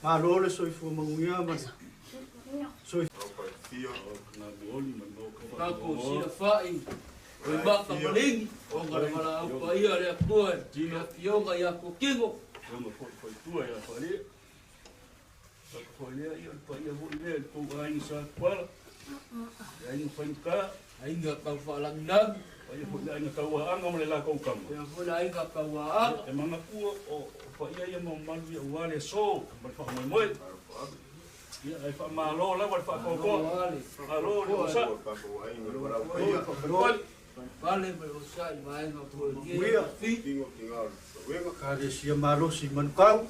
Malo le soifua manuia ma soifua tatou silafai o i maka maligi ona le valaau paia le Atua i le afioga ia Fuakigo. Aiga tau faalagilagi. Paia foi le aiga tauaaga ma le lakou kama. Ia foi le aiga tauaaga. E manatua o paia ia ma mamalu ia aua le aso ma le faamoemoe. Ia ae faamalo lava le faatoatoa. Malo le osa. Fale ma le osa i vaega foi Manuia. Fi. Kalesia malosi manukau.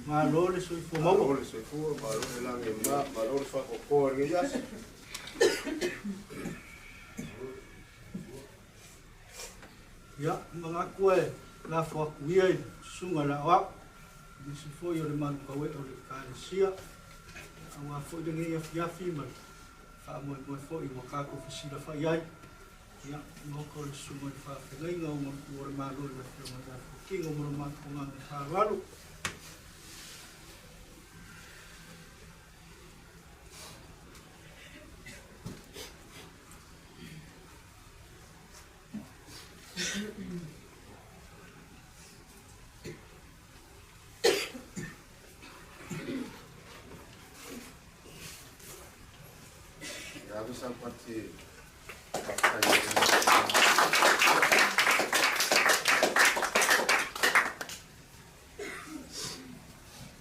Malo le soifua maua. Malo le soifua, malo le lagi e ma, malo le faafoafoa i lenei aso. Ia, manatu e lafo atu ia i le susuga i le aoao, nisi foi o le malu tauee o le Ekalesia, aua foi lenei afiafi ma le faamoemoe foi ua tatou fesilafai ai. Ia, maota o le susuga i le faafeagaiga o Matua o le Malo i le Afioga ia Fuatino ma lo matou agaga faaaloalo. Ia ave sau pati e faafetai ai.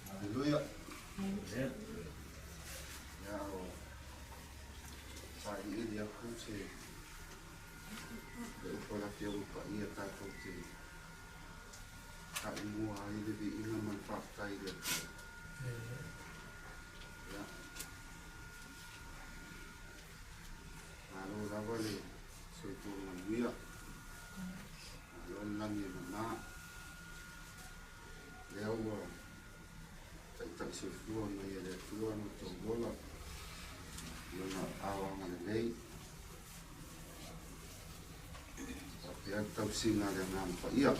Haleluia. Ia o sailiili atu se le upu a le Afioga Paia tatou te taimua ai le viiga ma le faafetai i le Atua. Ia. Malo lava le soifua manuia. Malo le lagi e mama. Lea ua taitai soifua mai e le Atua lo outou ola i ona aao agalelei. Faapea le tausiga a le Agaga Paia.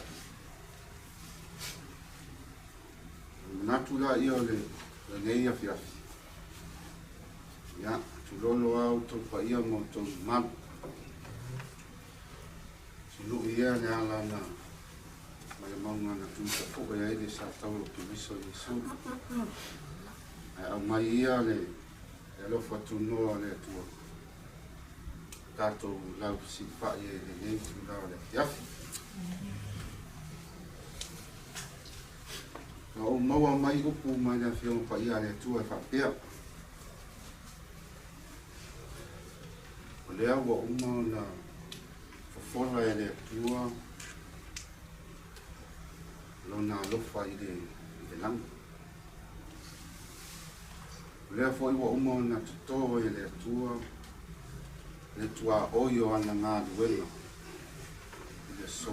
O le manatu la ia o lenei afiafi, ia, tulolo lava outou paia ma outou mamalu. Sului ia le ala na mai le mauga na tuitapue ai le sataua o Keriso Iesu. Ae aumai ia le alofa tunoa o le Atua, tatou laufesilafai ai i lenei itula o le afiafi. Na ou maua mai upu mai le Afioga Paia a le Atua e faapea, o lea ua uma ona fofola e le Atua lona alofa i le lagi. O lea foi ua uma ona toto e le Atua le tuaoi o ana galuega i le aso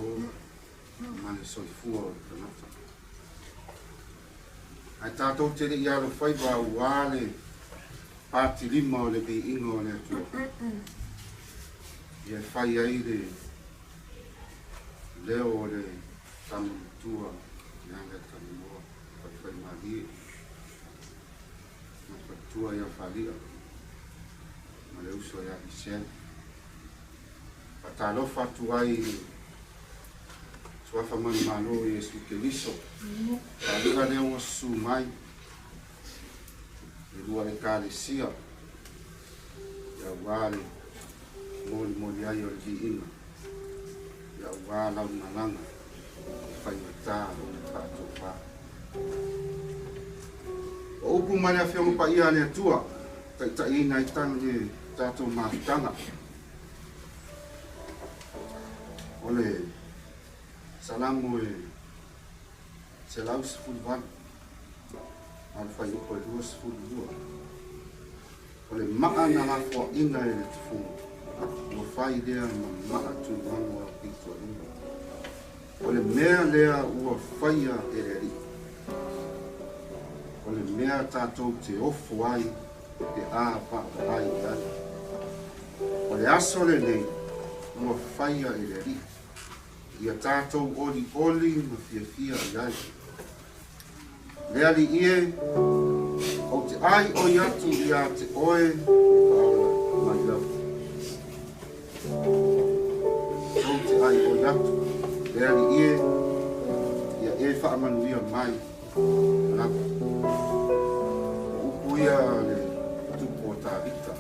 ma le soifua o le tagata. Ae tatou te le i alofaiva auā le patilima o le viiga o le Atua, ia e fai ai le leo o le tama matua ia Leatalimua Faifaimalie ma le faletua ia Falia ma le uso ia Michelle. Faatalofa atu ai i le Suafa manumalo o Iesu Keriso, faaliga lea ua susu mai i lua Ekalesia auā le molimoli ai o le viiga, auā lau malaga e faigata ona faatofa. O upu mai le Afioga Paia a le Atua, taitaiina ai le tatou mafutaga. O le Salamo e 118, a o le fuaiupu e 22. O le maa na lafoaina e le tufuga, ua fai lea ma maa tumanu a pitoalima. O le mea lea ua faia e le Alii, o le mea tatou te ofo ai pe a vaavaai i ai. O le aso lenei ua faia e le Alii, ia tatou olioli ma fiafia i ai. Le Alii e, ou te aioi atu iā te oe e faaola mai lava. Ou te aioi atu, le Alii e, ia e faamanuia mai lava. O upu ia a le Tupu o Tavita.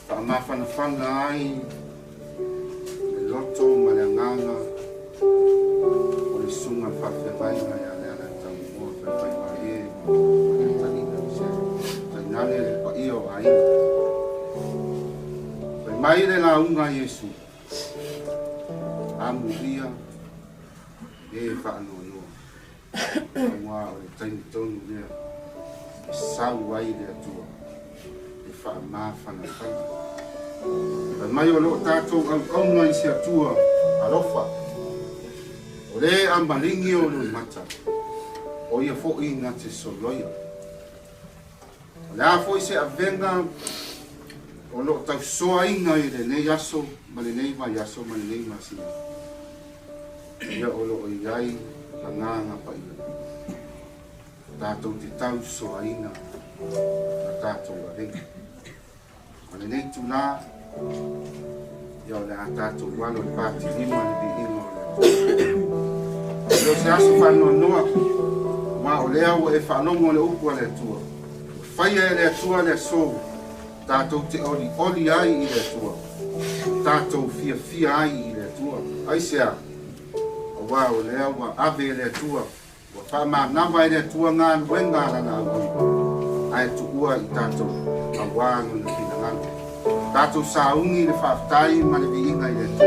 Faamafanafana ai le loto ma le agaga o le susuga i le faafeagaiga ia Lealaitamoa Faifaimalie ma le Atalii Michelle, tainane le paia o aiga. Fai mai le lauga a Iesu, Amuia e faanoanoa. Auā o le taimi tonu lea e sau ai le Atua e faamafanafana. Fai mai o loo tatou auauna i se Atua alofa, o lē amaligi o loimata, o ia foʻi na te soloia. O le a foʻi se avega o loo tausoaina i lenei aso ma lenei vaiaso ma lenei masina, ia o loo i ai agaga paia tatou te tausoaina ma tatou avega. O lenei itulā, ia o le a tatou alo i le patilima le viiga o le Atua. E le o se aso faanoanoa, auā o lea ua e faalogo le upu a le Atua. Ua faia e le Atua le aso tatou te olioli ai i le Atua, tatou fiafia ai i le Atua. Aisea? Auā o lea ua ave e le Atua, ua faamanava e le Atua galuega a lana auauna, ae tuua i tatou auā lona finagalo. Tatou sauni le faafetai ma le viiga i le Atua.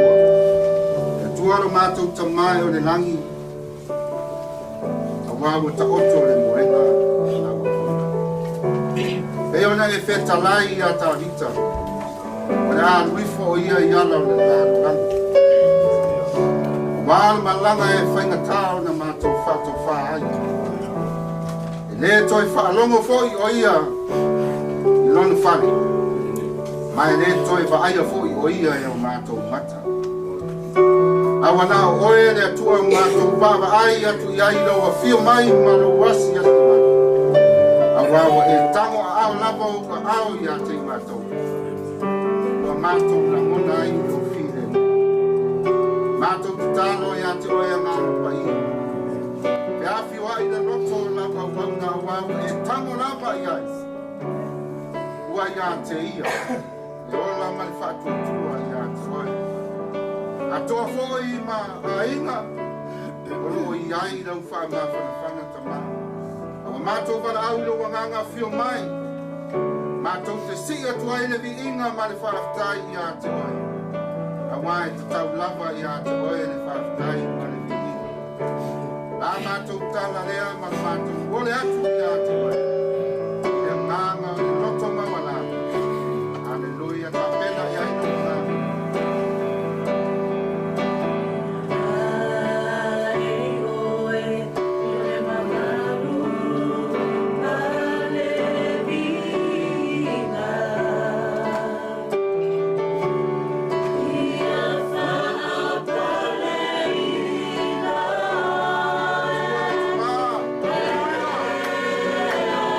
Le Atua lo matou Tamā e o le lagi, auā ua taoto le moega a lau auauna. Pei ona e fetalai iā Tavita, o le a alu ifo o ia i ala o le lalolagi, auā le malaga e faigata ona matou faatofā ai. E lē toe faalogo foʻi o ia i lona fale, ma e lē toe vaaia foʻi o ia e o matou mata. Aua na o oe le Atua matou vaavaai atu i ai lou afio mai ma lou asiasi mai. Auā ua e tago aao lava ou aao iā te i matou. Ua matou lagona ai lou filemu. Matou tatalo iā te oe Agaga Paia. Pe afioaʻi le loto o lau auauna auā ua e tago lava i ai. Ua iā te ia le ola ma le faatuatua iā te oe. Atoa foʻi ma aiga o loo i ai lau faamafanafana Tamā. A ua matou valaau i lou agaga afio mai, matou te sii atu ai le viiga ma le faafetai iā te oe. Auā e tatau lava iā te oe le faafetai ma le viiga. La matou tala lea ma le matou ole atu iā te oe. I le agaga o le loto maualalo. Aleluia, tapena i ai lou agaga. Atua le Tamā. Aleluia.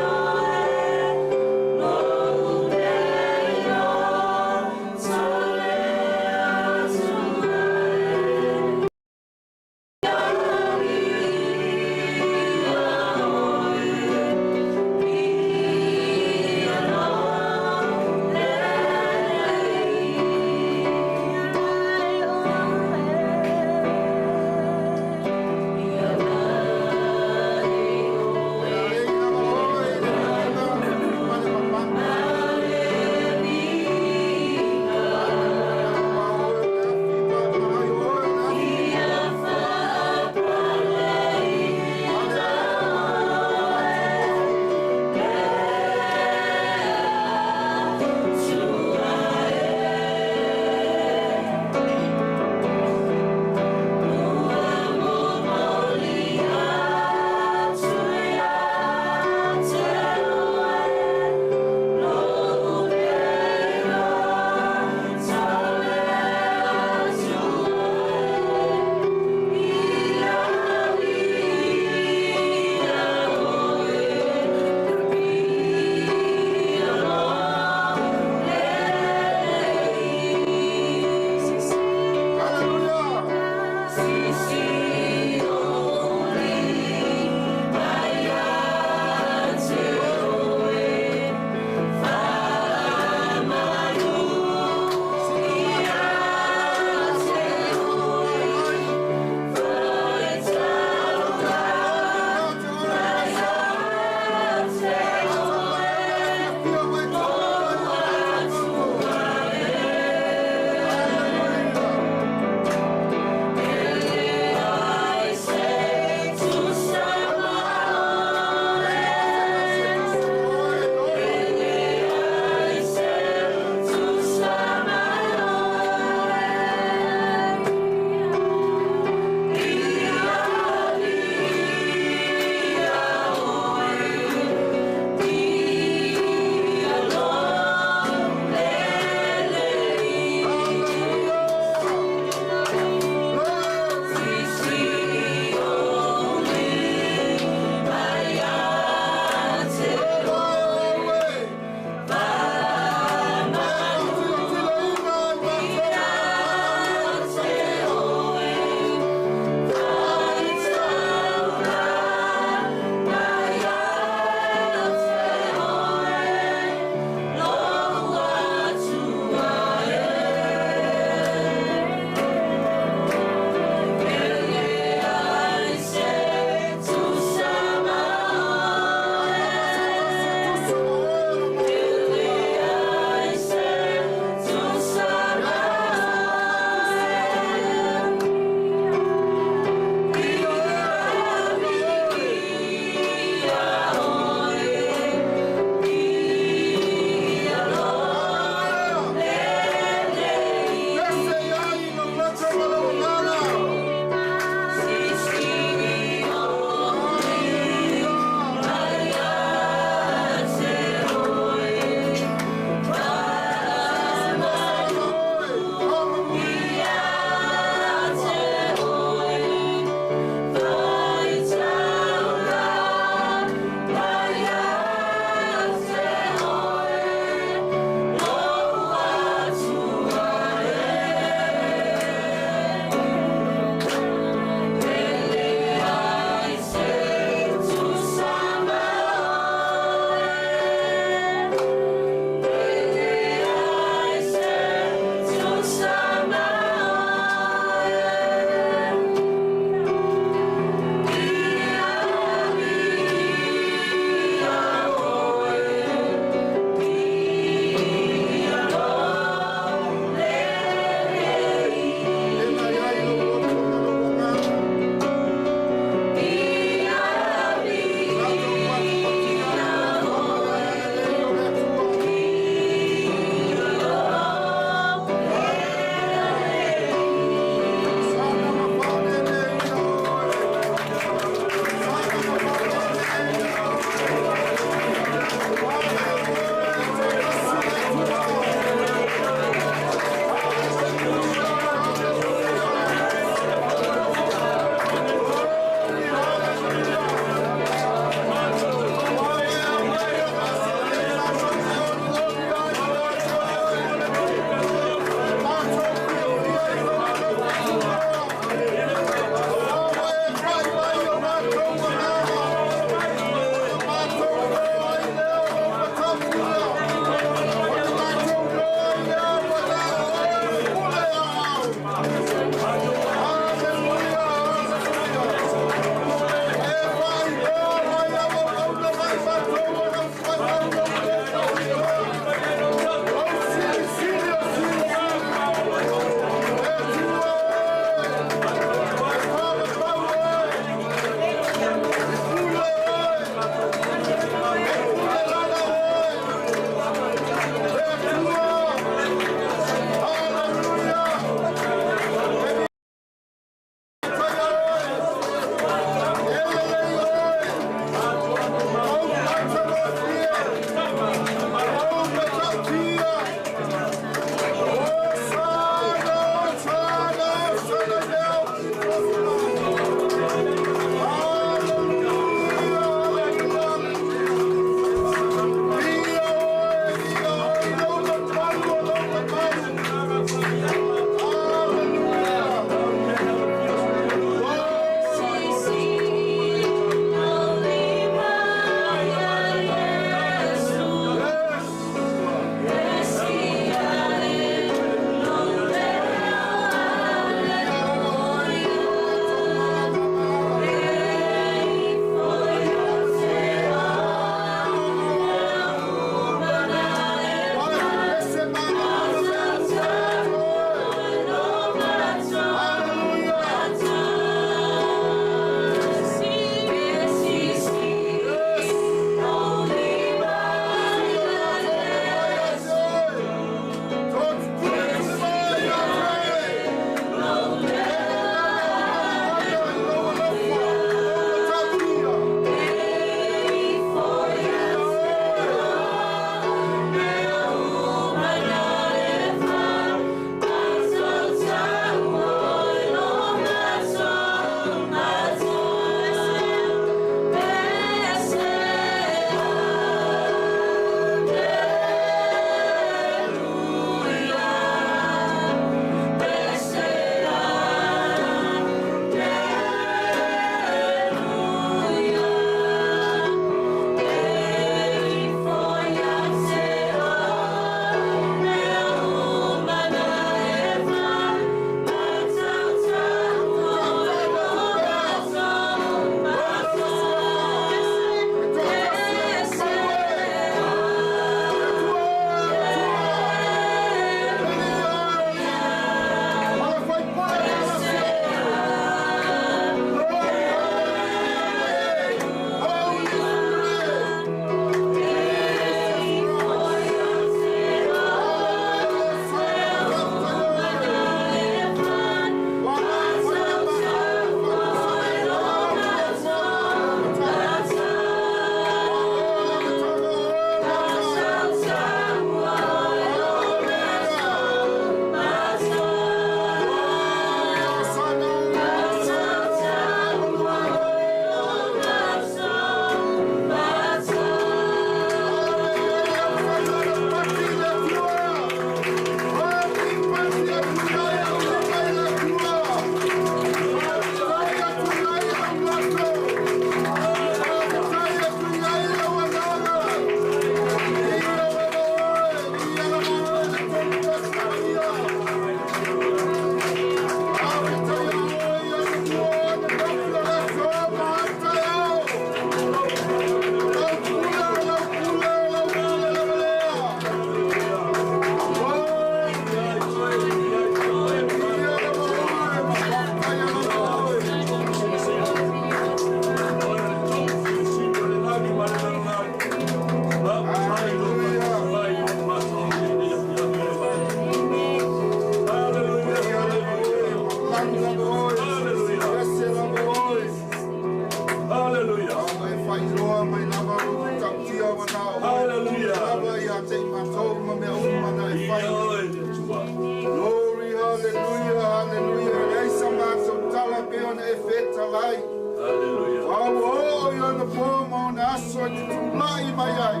e te tulai mai ai.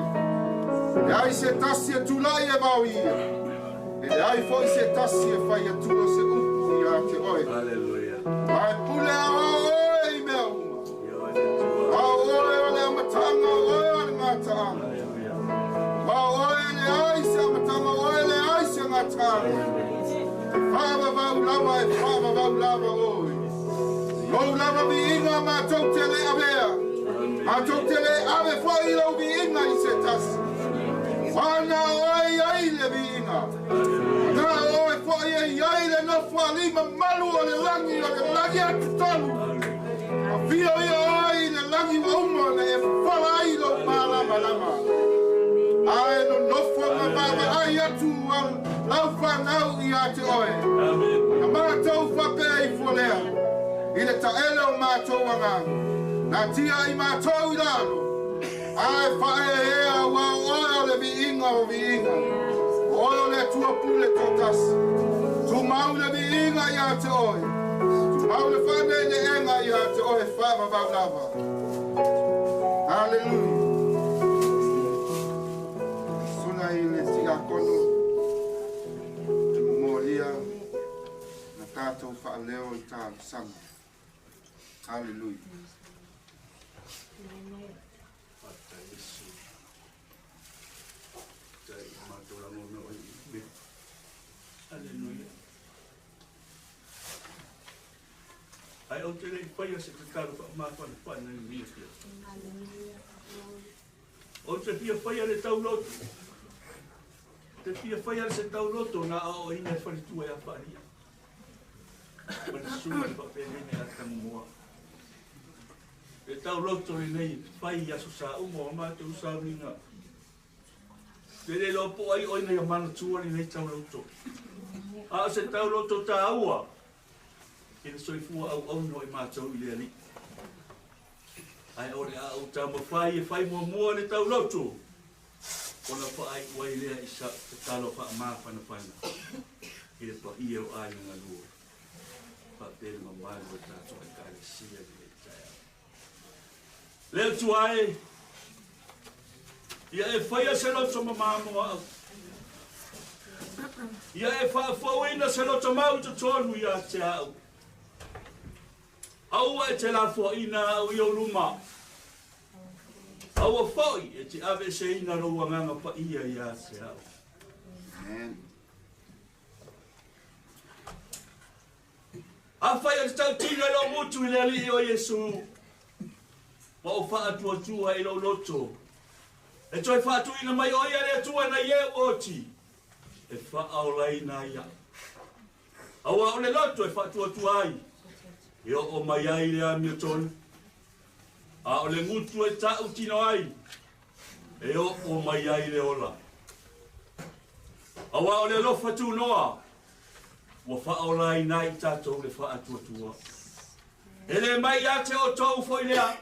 E leai se tasi e tulai e vaoia, e leai foi se tasi e fai atua se upu iā te oe. Ma e pule aoao oe i mea uma. Ma o oe o le amataga, o oe o le gataaga. Ma o oe e leai se amataga, o oe e leai se gataaga. E faavavau lava, e faavavau lava oe. Lou lava viiga matou te le avea, matou te le ave foi lou viiga i se tasi. Ua na o oe i ai le viiga, ua na o oe foi e i ai le nofoalii mamalu o le lagi o le lagi atu tolu. Afio ia oe i le lagi ua uma ona e fofola ai lou malamalama. Ae nonofo ma vaavaai atu lau fanau iā te oe. Na matou faapea ifo lea i le taele o matou agaga. Natia i matou i lalo, ae faaeaea aua o oe o le viiga o viiga. O oe o le Atua pule toatasi. Tumau le viiga iā te oe. Tumau le faaneeneega iā te oe faavavau lava. Haleluia. Suna i le tiakono te momolia na tātou whaaleo i talosaga. Haleluia. Faafetai Iesu. Faafetai i matou lagona o i. Aleluia. Ae ou te le i faia se tatalo faamafanafana i lenei afiafi. Ou te fia faia le tauloto. Te fia faia se tauloto na aoaoina e faletua ia Faalia. Ma le susuga i le faafeagaiga ia Tagomoa. Le tauloto lenei fai i aso sa uma o matou sauniga. Te le iloa po o ai oe ina ia manatua lenei tauloto. A o se tauloto taua i le soifua auauna o i matou i le Alii. Ae o le a ou taumafai e fai muamua le tauloto ona faaiu ai lea i sa tatalo faamafanafana i le paia o aiga galue faapea le mamalu o le tatou Ekalesia i lenei taeao. Le Atua e, ia e faia se loto mamā mo au. Ia e faafouina se loto mau i totonu ia te au. Aua e te lafoaina au i ou luma. Aua foi e te aveeseina lou Agaga Paia ia te au. Amen. Afai o te tautino i lou gutu i le Alii o Iesu, ma ou faatuatua i lou loto, e toe faatuina mai o ia le Atua nai e ua oti, e faaolaina ai au. Aua o le loto e faatuatua ai, e oo mai ai le amiotonu, a o le gutu e tautino ai, e oo mai ai le ola. Aua o le alofa tunoa, ua faaolaina ai i tatou le faatuatua. E le mai ia te outou foi lea,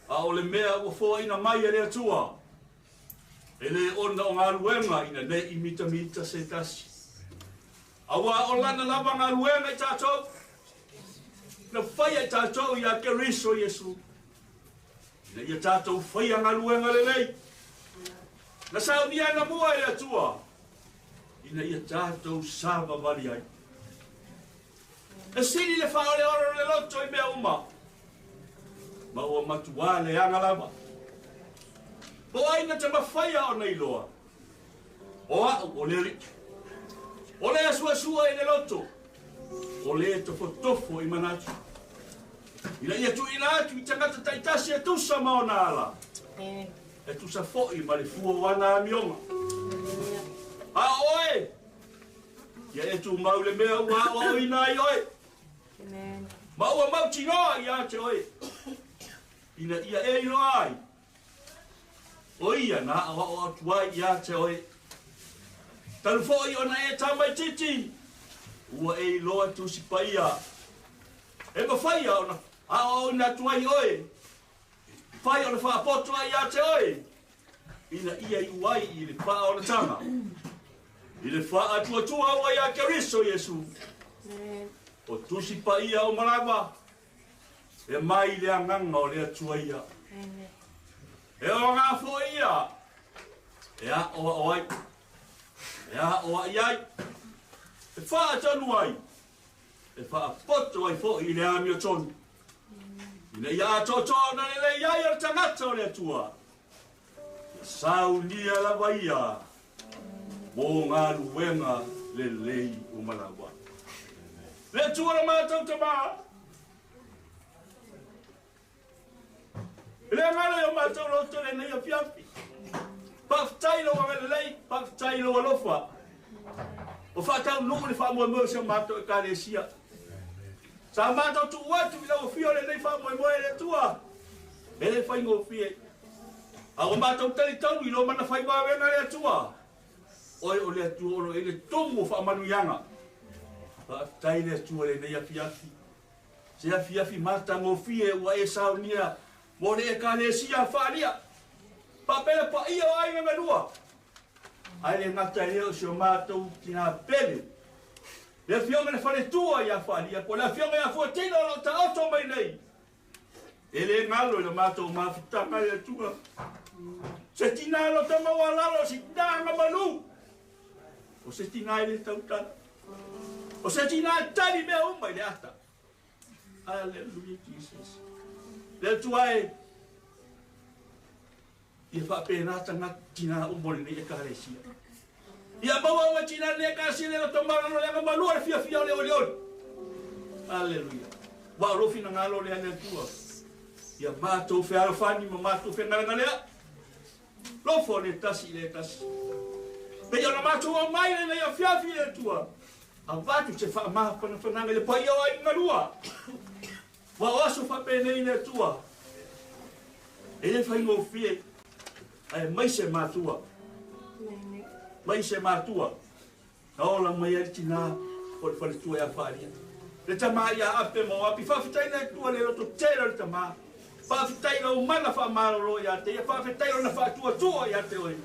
a o le mea ua foaina mai e le Atua, e le ona o galuega ina ne i mitamita se tasi. Aua o lana lava galuega i tatou, na faia i tatou ia Keriso Iesu, ina ia tatou faia galuega lelei, na saunia anamua e le Atua, ina ia tatou savavali ai. E sili le faaoleole o le loto i mea uma, ma ua matuā leaga lava. Po o ai na te mafaia ona iloa, o au o le Alii. O le asuasua i le loto, o le tofotofo i manatu, ina ia tuuina atu i tagata taitasi e tusa ma ona ala, e tusa foi ma le fua o ana amioga. A o oe, ia e tumau le mea ua aoaoina ai oe, ma ua mautinoa ia te oe, ina ia e iloa ai, o ia na aoao atu ai ia te oe. Talu foi ona e tamaitiiti, ua e iloa Tusi Paia, e mafaia ona aoaoina atu ai oe, fai ona faapoto ai ia te oe, ina ia iu ai i le faaolataga, i le faatuatua ua ia Keriso Iesu. O Tusi Paia uma lava, e mai le agaga o le Atua ia. E aoga foi ia e aʻoaʻo ai, e aʻoaʻi ai, e faatonu ai, e faapoto ai foʻi i le amiotonu, ina ia atoatoa ona lelei ai o le tagata o le Atua, ia saunia lava ia mo galuega lelei uma lava. Le Atua le matou Tamā, E le galo i o matou loto lenei afiafi. Faafetai i lou agalelei, faafetai i lou alofa. Ua faataunuu le faamoemoe o si o matou Ekalesia. Sa matou tuu atu i lau afio lenei faamoemoe e le Atua, e le faigofie. A ua matou talitonu i lou mana fai vavega le Atua, oe o le Atua o lo o i ai le tumu o faamanuiaga. Faafetai le Atua i lenei afiafi. Se afiafi matagofie ua e saunia mo le Ekalesia Faalia, faapea le paia o aiga galua, ae le gata i lea o si o matou tina pele, le afioga i le faletua ia Faalia, po o le afioga ia Fuatino o lo o taoto mai nei. E le galo i le matou mafutaga le Atua. Se tina loto maualalo, se tina agamalu, o se tina e le tautala, o se tina e tali mea uma i le ata. Hallelujah, Jesus. Le Atua e, ia faapena tagata tina uma o lenei Ekalesia. Ia maua ua tina lenei Ekalesia le loto maualalo le agamalua le fiafia o le olioli. Hallelujah. Ua o lou finagalo lea le Atua. Ia matou fealofani ma matou fegalegaleaʻi. Lofo le tasi i le tasi. Pei ona matou aumai lenei afiafi le Atua. Avatu se faamafanafanaga i le paia o aiga galua. Ua o aso faapenei le Atua. E le faigofie, aemaise matua. Maise matua. Na ola mai ai le tinā o le faletua ia Faalia. Le tamā ia Ape ma Oapi. Faafetai le Atua le loto tele o le tamā. Faafetai lau mana faamalolo ia te ia. Faafetai lona faatuatua ia te oe.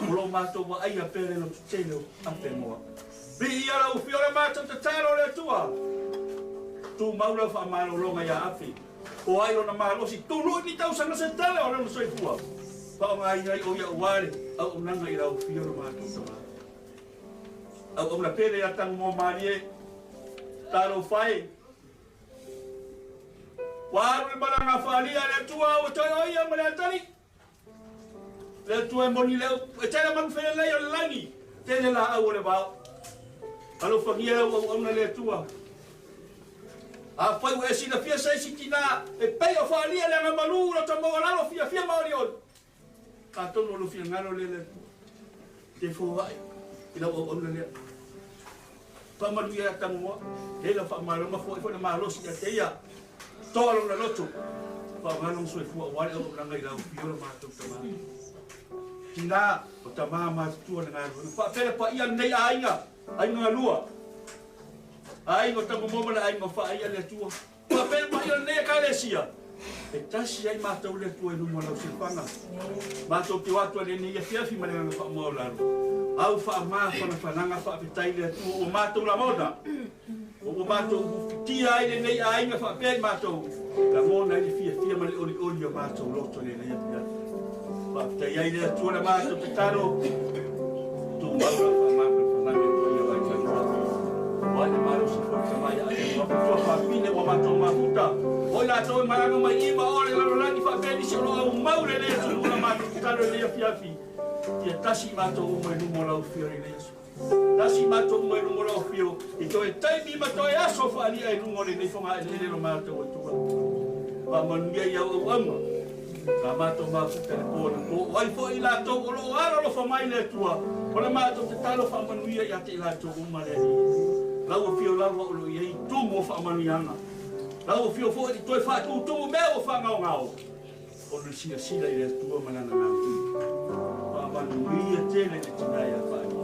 O lo matou vaaia pea le loto tele o Ape ma Oapi. Viia lau afio le matou tatalo le Atua. Tumau lau faamalologa ia Ape. O ai lona malosi, tului ni tausaga se tele o lona soifua. Faaaogaina ai o ia aua le auaunaga i lau afio le matou tamā. Auauna pele ia Tagumoa malie, talofa e. Ua alu le malaga a Faalia le Atua ua toe o ia ma le atalii. Le Atua e moni le upu, e tele manu felelei o le lagi, tele laau o le vao. Alofagia lau auauna le Atua. Afai ua e silafia se isi tinā e pei o Faalia le agamalu lota maualalo fiafia ma olioli, Atonu o lou finagalo lea le Atua, te foai i lau auauna lea. Faamanuia ia Tagomoa, e lau faamaloga foai foi le malosi ia te ia, toa lona loto, faaaoga lona soifua aua le auaunaga i lau afio le matou tama. Tina o tama matutua le galuega. Faapea le paia lenei aiga, aiga galua, aiga o Tagomoa ma le aiga o Faaia le Atua. Faapea mai o lenei Ekalesia, e tasi ai matou le Atua i luma o lau silafaga. Matou te o atu ai lenei afiafi ma le agaga faamaualalo. Au faamafanafanaga faafetai le Atua ua matou lagona, ua matou ufitia ai lenei aiga faapea i matou lagona ai le fiafia ma le olioli o matou loto i lenei afiafi. Faafetai ai le Atua le matou tatalo, tumau lau faamafanafanaga i le paia o aiga lua. Ua le malosi foi le tama ia Adamu tua fafine ua matou mafuta. O i latou e malaga mai i ma o le lalolagi faapea nisi o lo o aumau lenei atunuu na matou tatalo i lenei afiafi. Ia tasi matou uma i luma o lau afio i lenei aso. Tasi matou uma i luma o lau afio i toe taimi ma toe aso faaalia i luga o lenei fogaeleele lo matou Atua. Faamanuia i au auauna sa matou mafuta i le po anapo. O ai foi i latou o lo o alolofa mai le Atua, o le matou tatalo faamanuia ia te i latou uma le Alii. Lau afio lava o lo o i ai tumu o faamanuiaga. Lau afio foi i toe faatutumu mea ua faagaogao ona silasila i le Atua ma lana galulue. Faamanuia tele le tina ia Faalia.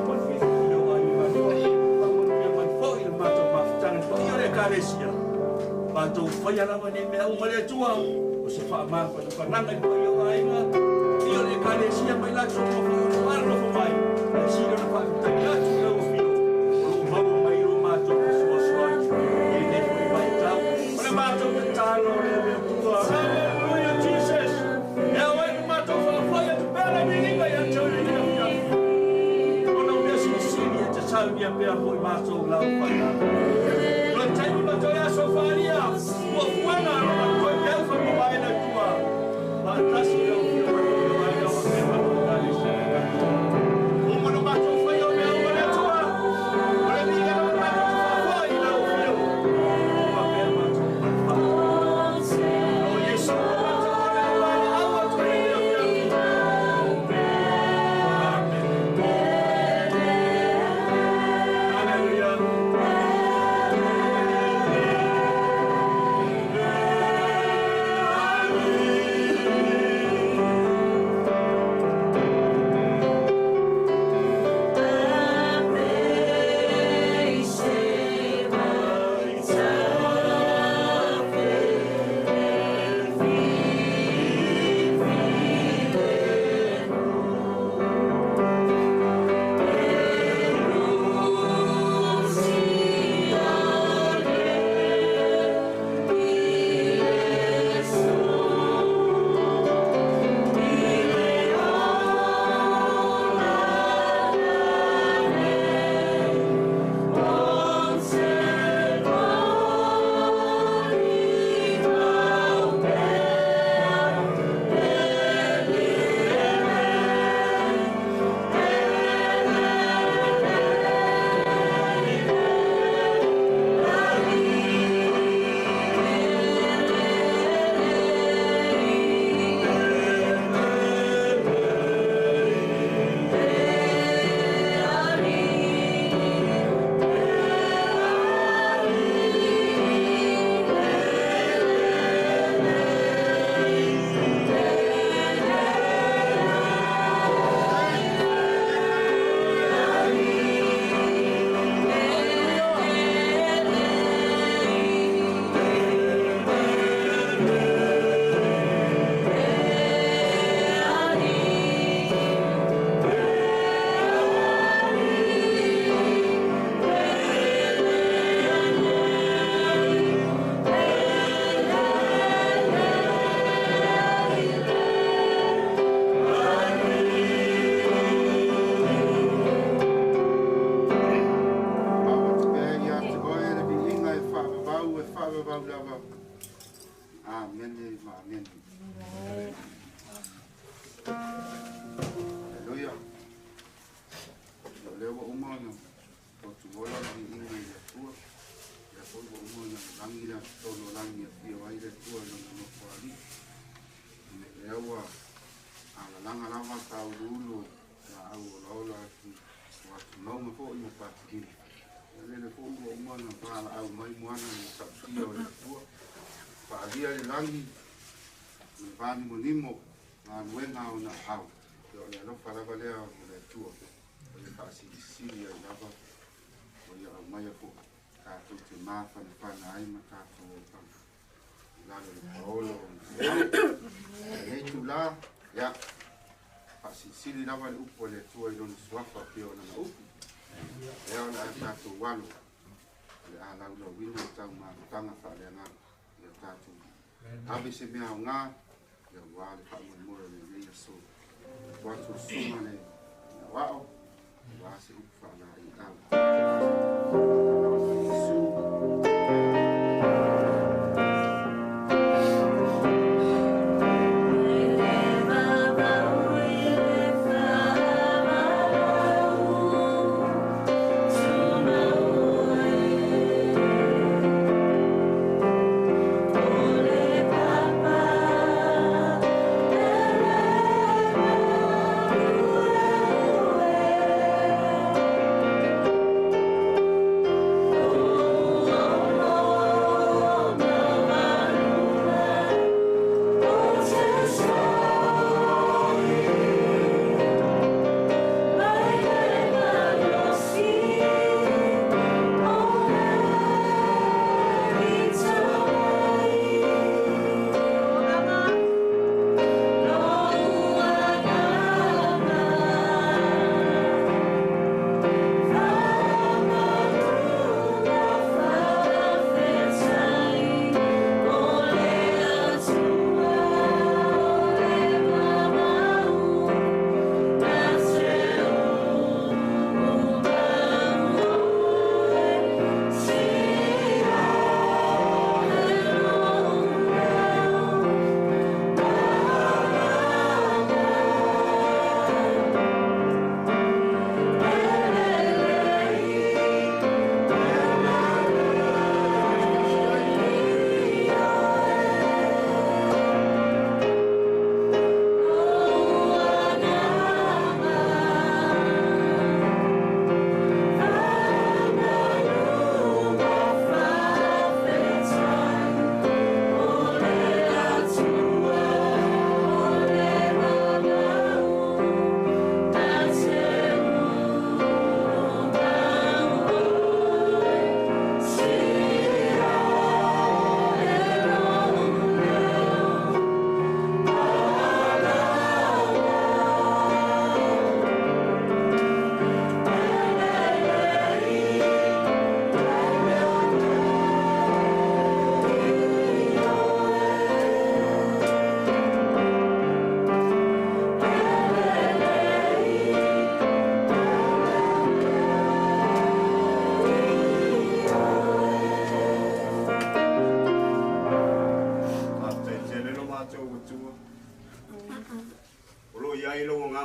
Faamanuia le paia o aiga galulue. Faamanuia mai foi le matou mafutaga i le paia o le Ekalesia. Matou faia lava nei mea uma le Atua, o se faamafanafanaga i le paia o aiga, paia o le Ekalesia ma i latou uma foi o lo o alolofa mai, ae sili ona faafetai atu i lau afio o lo o maua mai lo matou fesoasoani i lenei foi vaitau. O le matou tatalo lea le Atua. Hallelujah Jesus! matou lau whainau. O le taimi ma toe aso whaalia, ua fuanga ma toe peu whamamae na tua. Maatasi lau fia o ai au me matou tali se o mono matou whai o mea o le tua. O le miga na matou whawhai i lau fia. O mea matou whawhai. O Yesu o matou o le wale au atu i le fia. Amen. Hallelujah. Maua te pea ia te oe le viiga e faavavau e faavavau lava. Amene ma amene. Haleluia. O lea ua uma ona totuola le viiga i le Atua. Ia foi ua uma ona lagi le totonu o lagi e afio ai le Atua i lona nofo alii. Lea ua alalaga lava tauluulu laau olaola atu o atumauga foi ma patilima. Ia lele foi ua uma ona valaau mai moana le ta'usia o le Atua. Faalia le lagi ma le vanimonimo galuega ona aao. Ia o le alofa lava lea o le Atua. O le faasilisili ai lava o ia aumaia fo'i tatou te mafanafana ai ma tatou auauna i lalo le paolo o lenei tula. Ia faasilisili lava le upu a le Atua i lona suafa pei o lana upu. Lea o le a tatou alo o le a laulauina o taumafataga faaleagaga. Ia tatou ave se mea aogā ia ua le faamoemoe o lenei aso. Tu atu le susuga le aoao ua se upu faalaeiau. Iesu. Papa.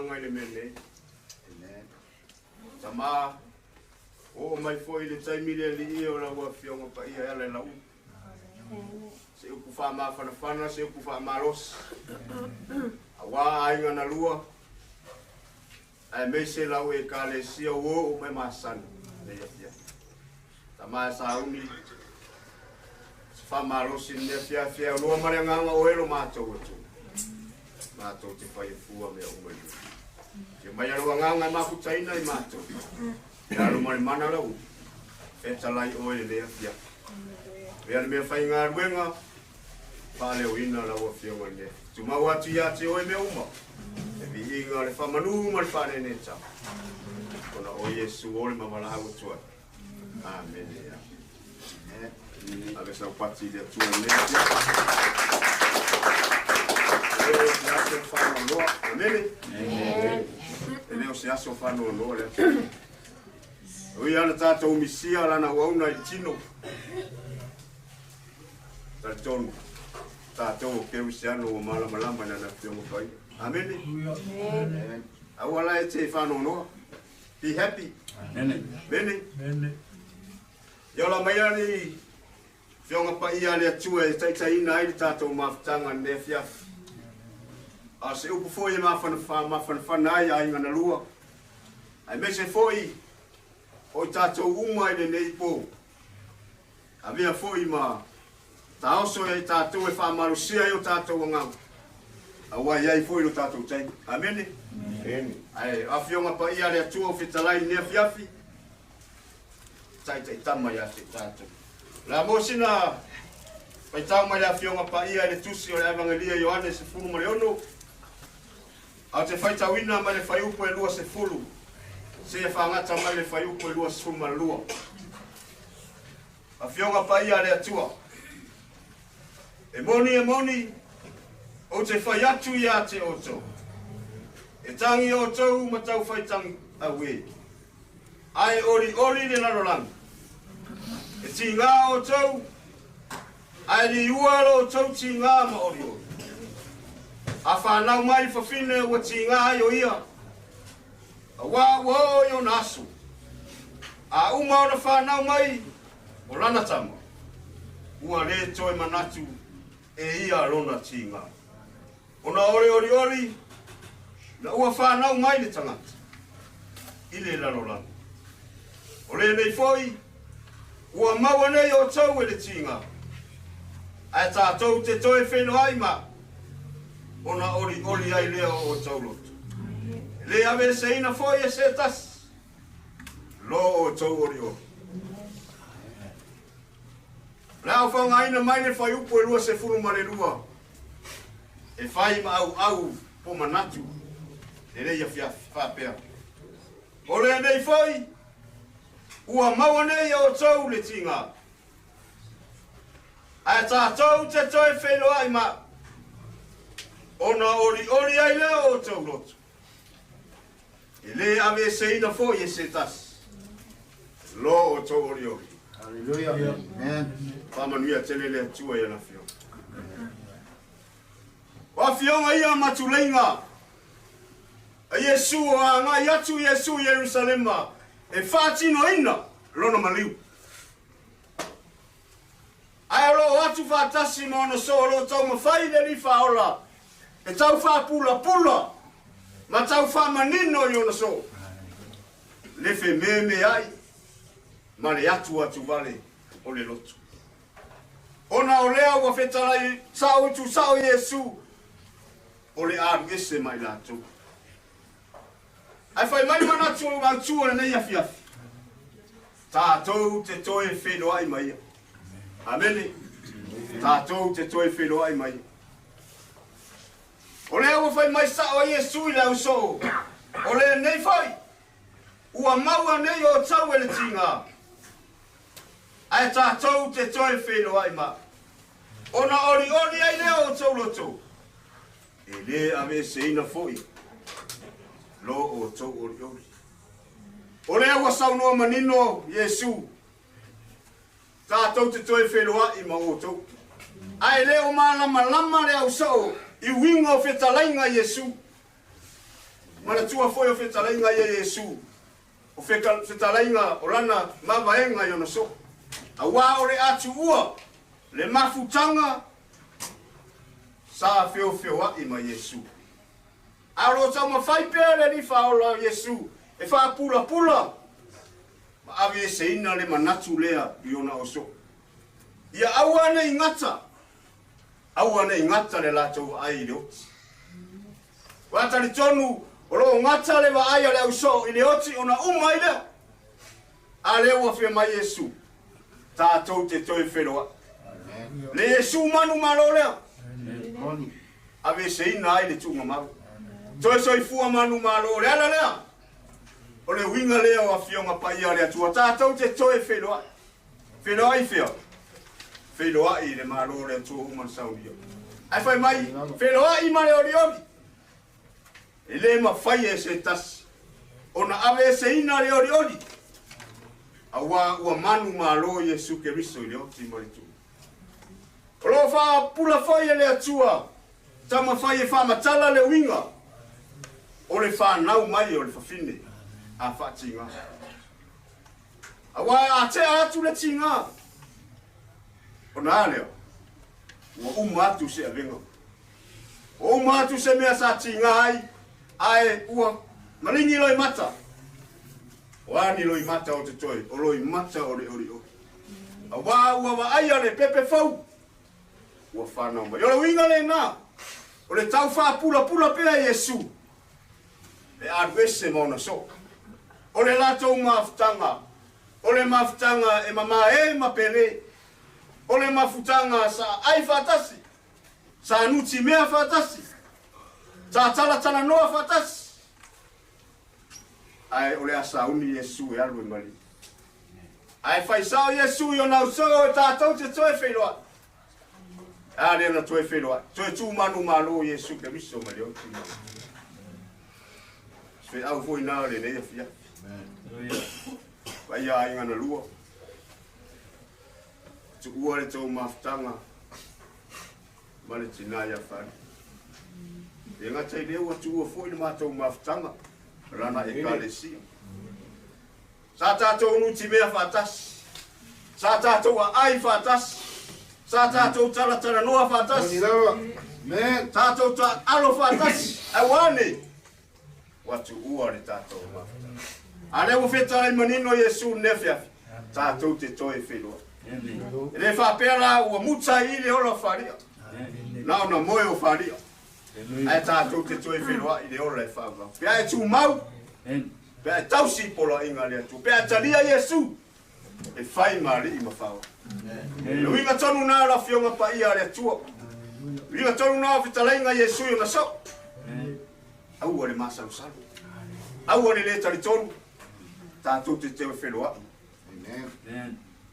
agaga i le mea nei. Tama, oo mai foi i le taimi le Alii o lau Afioga Paia e ala i lau upu. Se upu faamafanafana, se upu faamalosi, auā aiga na lua, aemaise lau Ekalesia ua oo mai masani lenei afiafi. Tama e sauni, se faamalosi i lenei afiafi e aunoa ma le agaga o elo matou atu. Matou te fai e fua mea uma i le. Ia mai a lou agaga e mafutaina i matou. Ia alo ma le mana lau upu. Fetalai oe lenei afiafi. Mea le mea faigaluega, faaleoina lau afioga i le tumau atu ia te oe mea uma. E viiga le faamanu ma le faaneneta. Ona o Iesu o le mavalaau atu ai. Amene. Ave sau pati i le Atua i lenei afiafi. E le o se aso faanoanoa. Amene. E le o se aso faanoanoa le aso. O ia na tātou misia lana auauna i le tino. Talitonu, tātou o Kerisiano ua malamalama i lana afioga paia. Amene. Aua la e te faanoanoa. Be happy. Amene. Amene. Ia ola mai ani Afioga Paia a le Atua e taitaiina ai le tatou mafutaga i lenei afiafi. A o se upu foi e mafanafana ai aiga na lua, aemaise foi o i tatou uma i lenei po. Avea foi ma taoso ia i tatou e faamalosia ai o tatou agaga, aua e i ai foi lo tatou taimi. Amene. Ae Afioga Paia a le Atua o fetalai i lenei afiafi, taitaitama ia te tatou. O le a mo sina faitau mai le Afioga Paia i le Tusi o le Evagelia Ioane 16, a o te faitauina mai le fuaiupu e 20 seia fagata mai le fuaiupu e 22. Afioga Paia a le Atua, e moni e moni, ou te fai atu ia te outou, e tangi outou ma tau fai tangi auē, ae olioli le lalolagi. E tīgā outou, ae liua lo outou tīgā ma olioli. A whānau mai le fafine ua tīgā ai o ia, auā ua oo i ona aso. A uma ona whānau mai o lana tama, ua le toe manatu e ia lona tīgā. Ona o le olioli, na ua whānau mai le tangata i le lalolagi. O lenei foi, ua maua nei outou e le tīgā, ae tātou te toe wheiloai ma ona olioli ai lea o outou loto. E le aveeseina foi e se tasi lo outou olioli. O le a faaaogaina mai le fuaiupu e 22 e fai ma auau po manatu lenei afiafi faapea, O lenei foi ua maua nei e outou le tīgā, ae tātou te toe wheiloai ma ona olioli ai lea o outou loto. E le aveeseina foi e se tasi lo outou olioli. Hallelujah. Amen. Faamanuia tele le Atua i ana afioga. O afioga ia ma tuleiga a Iesu o agai atu Iesu i Ierusalema e faatinoina lona maliu. Ae o lo o atu faatasi ma ona soo o lo o taumafai le Alii Faaola e tau faapulapula ma tau faamanino i ona soo, le fememeai ma le atuatu vale o le loto. Ona o lea ua fetalai sao itu sao Iesu o le alu ese ma i latou. Ae fai mai manatu o mautu o lenei afiafi, tātou te toe wheiloai mai ia. Amene. Tātou te toe wheiloai mai ia. O lea ua fai mai sao ai Iesu i le ausoo, o lenei foi, ua maua nei outou e le tīgā, ae tātou te toe wheiloai ma. Ona olioli ai lea o outou loto, e le aveeseina foi lo outou olioli. O lea ua saunoa manino Iesu, tātou te toe wheloai ma outou. Ae le o malamalama le ausoo i uiga o fetalaiga Iesu. Manatua foi o fetalaiga ia Iesu, o fetalaiga o lana mavaega i ona soo. Auā o le a tuua le mafutaga sa feofeoaʻi ma Iesu. A o lo o taumafai pea le Alii Faaola o Iesu e faapulapula ma aveeseina le manatu lea i ona osoo. Ia aua ne i gata, aua ne i gata le latou vaai i le oti. Ua talitonu o lo o gata le vaai a le ausoo i le oti ona uma ai lea. A lea ua fia mai Iesu, tatou te toe feloai. Le Iesu manumalo lea, aveeseina ai le tuugamau. Toe soifua manumalo, le ala lea, o le uiga lea o Afioga Paia a le Atua, tatou te toe feloai. Feiloai fea? Feiloai i le Malo o le Atua uma na saunia. Ae fai mai, feiloai ma le olioli. E le mafai e se tasi ona aveeseina le olioli, auā ua manu malo Iesu Keriso i le oti ma le tuu. O lo o faapula foi e le Atua taumafai e faamatala le uiga o le fanau mai o le fafine a faatiga. Aua a tea atu le tiga, ona a lea, ua uma atu se avega. Ua uma atu se mea sa tiga ai, ae ua maligi loimata. O a ni loimata o totoe, o loimata o le olioli. Aua ua vaaia le pepe fou, ua fanau mai. O le uiga lena, o le tau faapulapula pea Iesu e alu ese ma ona soo. O le latou mafutaga, o le mafutaga e mamae ma pele, o le mafutaga sa ai faatasi, sa nutimea faatasi, sa talatalanoa faatasi, ae o le a sauni Iesu e alu e maliu. Ae fai sao Iesu i ona ausoo e tatou te toe feiloai. A lea na toe feiloai, toe tu manumalo Iesu Keriso ma le oti ma le. Feau foi na o lenei afiafi. Paia aiga na lua. Tuua le tou mafutaga ma le tina ia Fari. E gata i lea ua tuua foi le matou mafutaga lana ekalesia. Sa tatou nutimea faatasi. Sa tatou aai faatasi. Sa tatou talatalanoa faatasi. Tatou taaalo faatasi. Aua ne ua tuua le tatou mafutaga. A lea ua fetalai manino Iesu i lenei afiafi, tatou te toe feiloai. E le faapea la ua muta ai i le ola o falia, na ona moe o falia, ae tatou te toe feiloai i le ola e faavavau. Pe a e tumau, Pe a e tausi i poloaiga a le Atua, pe a e talia Iesu e fai ma Alii ma Faaola. Le uiga tonu na o le Afioga Paia a le Atua. Le uiga tonu na o fetalaiga Iesu i ona soo. Aua le masalosalo. Aua le le talitonu. Tatou te teu e feloai.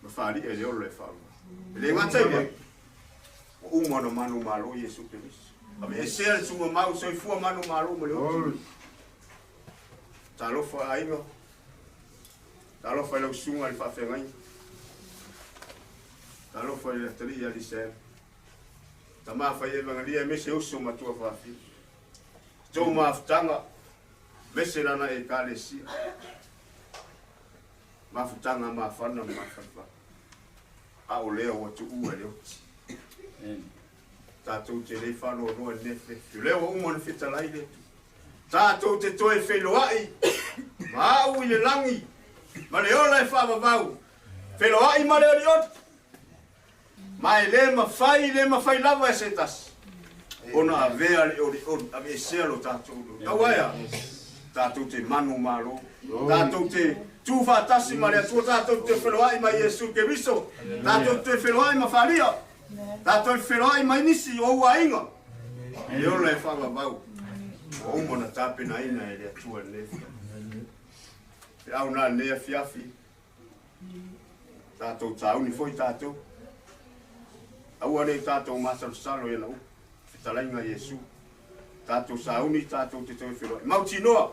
Ma faalia i le ola e faaola. E le gata i lea, ua uma ona manumalo Iesu Keriso. Aveesea le tuugamau soifua manumalo ma le oti. Talofa aiga, talofa i lau susuga i le faafeagaiga, talofa i le atalii ia Lisaela, tama fai evagalia aemaise uso ma tua faafia, tou mafutaga, aemaise lana ekalesia, mafutaga mafana ma mafanafana, a o lea ua tuua e le oti. Tatou te le faanoanoa i lenei afiafi. O lea ua uma ona fetalai le Atua. Tatou te toe feiloai ma au i le lagi ma le ola e faavavau, feiloai ma le olioli. Ma e le mafai, le mafai lava e se tasi ona avea le olioli, aveesea lo tatou olioli. Aua e a? Tatou te manumalo, tatou te tu faatasi ma le Atua, tatou te feloai ma Iesu Keriso, tatou te feloai ma Falia. Tatou feiloai mai nisi o ou aiga e ola e faavavau ua uma ona tapenaina e le Atua i lenei afiafi. Feau na lenei afiafi, tatou tauni foi tatou. Aua ne i tatou masalosalo i ana upu, fetalaiga Iesu. Tatou sauni, tatou te toe feiloai. Mautinoa,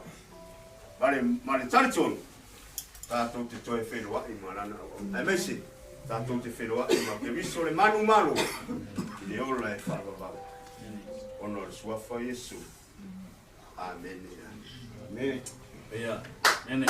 ma le, ma le talitonu, tatou te toe feiloai ma lana auauna. Aemaise, tatou te feiloai ma Keriso le manumalo i le ola e faavavau ona o le suafa o Iesu. Amene. Amene. Ia, mene.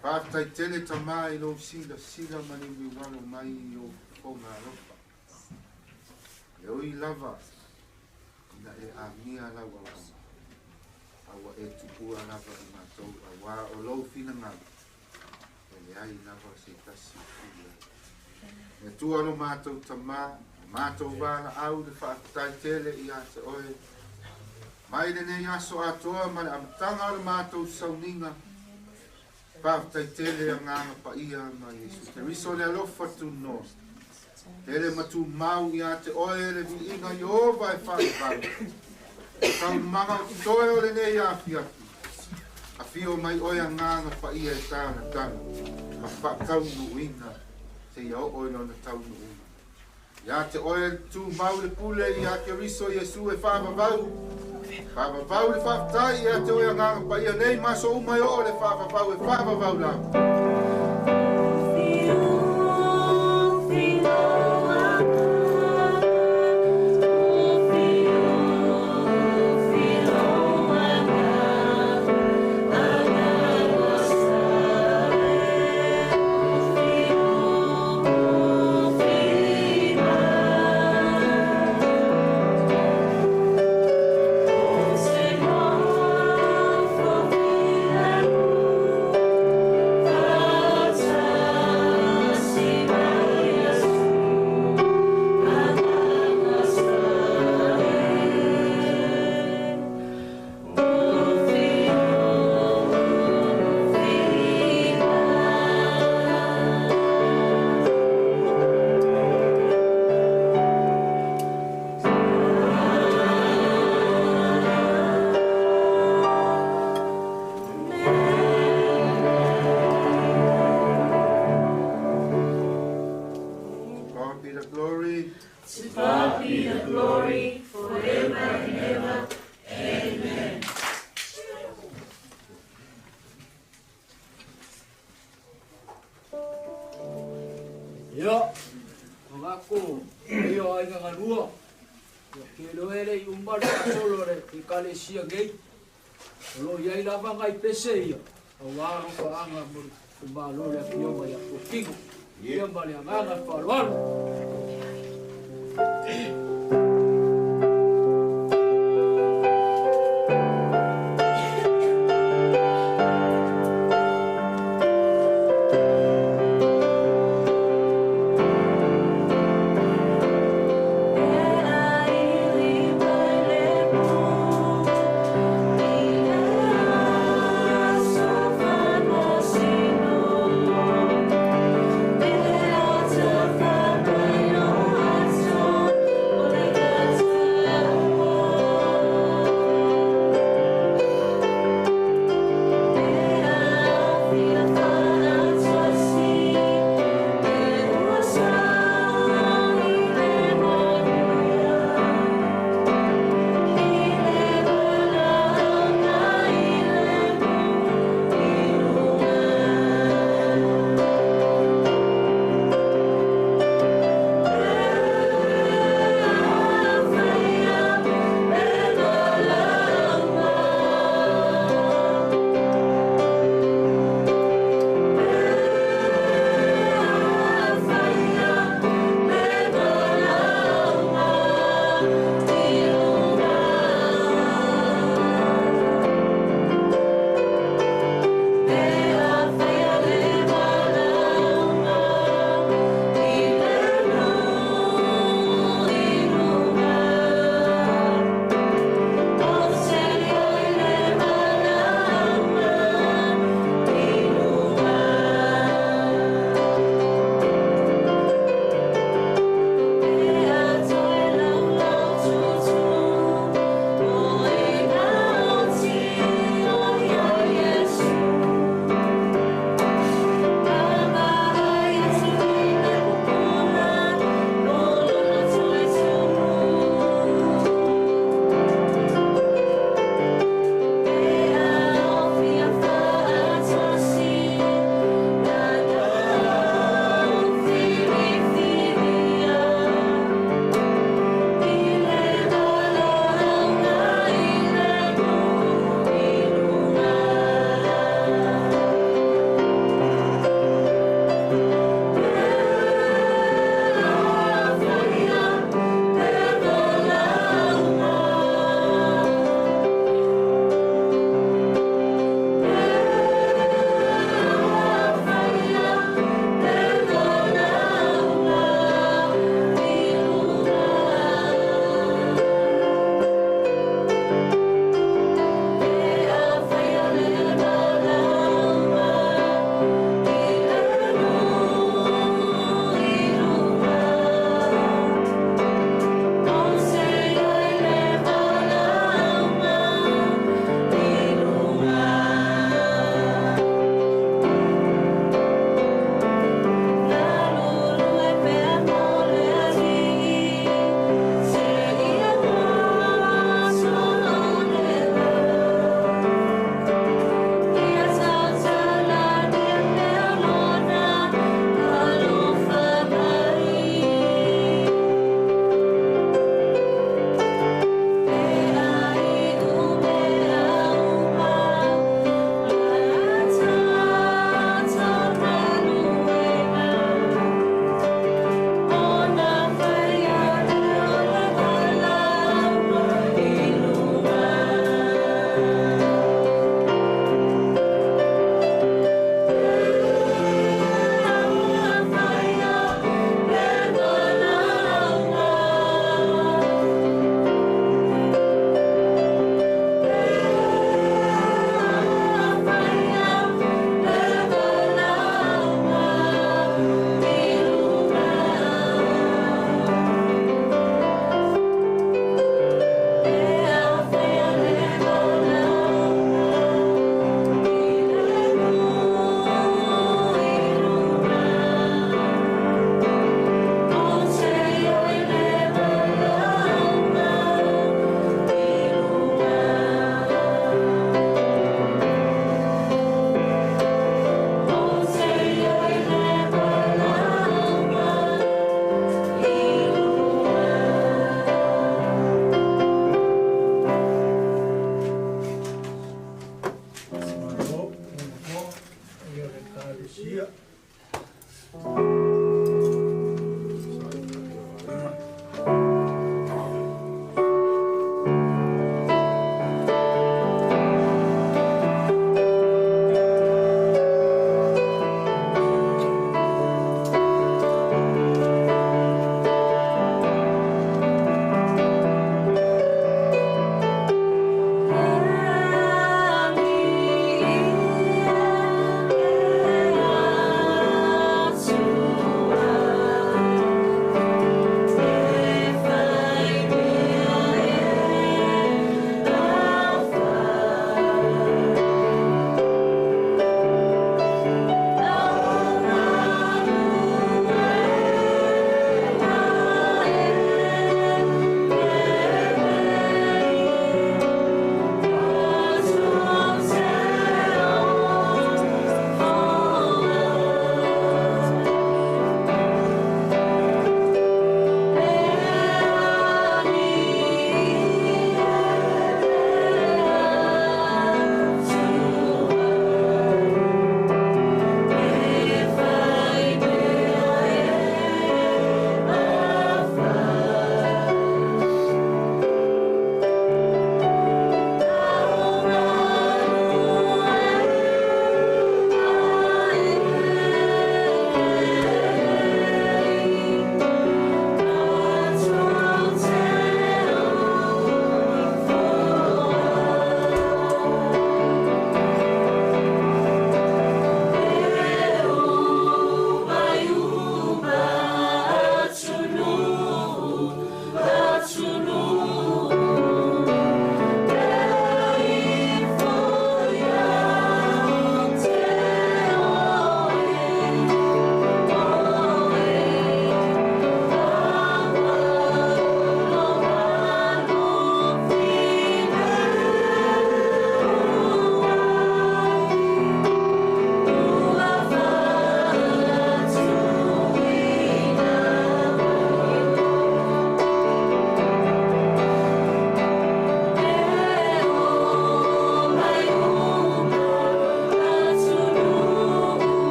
Faafetai tele tamā i lou silasila ma le uiualo mai i ou fofoga alofa. E ui lava ina e amia lau auauna, a ua e tuua lava i matou auā o lou finagalo, e leai lava se tasi e tuli ai. Le Atua lo matou Tamā, o matou valaau le faafetai tele ia te Oe, mai lenei aso atoa ma le amataga o le matou sauniga, Faafetai tele Agaga Paia ma Iesu Keriso le alofa tunoa. Tele ma tumau ia te oe le viiga Ieova e faavavau. O taualumaga o totoe o lenei afiafi. Afio mai oe Agaga Paia e tagatala. Ma faataunuuina seia oo i lona taunuuga. Ia te oe tumau le pule ia Keriso Iesu e faavavau. Faavavau le faafetai ia te oe Agaga Paia nei ma aso uma e oo le faavavau e faavavau lava. To God be the glory. To God be the glory forever and ever. Amen. Ia, o gako, ia aiga galua. Ia ke loe le i uma le faasolo le ekalesia nei. O loo i ai lava nai pese ia, auā alofaaga mo le itumālo le afioga ia Fuatino. Ia ma le agaga faaaloalo.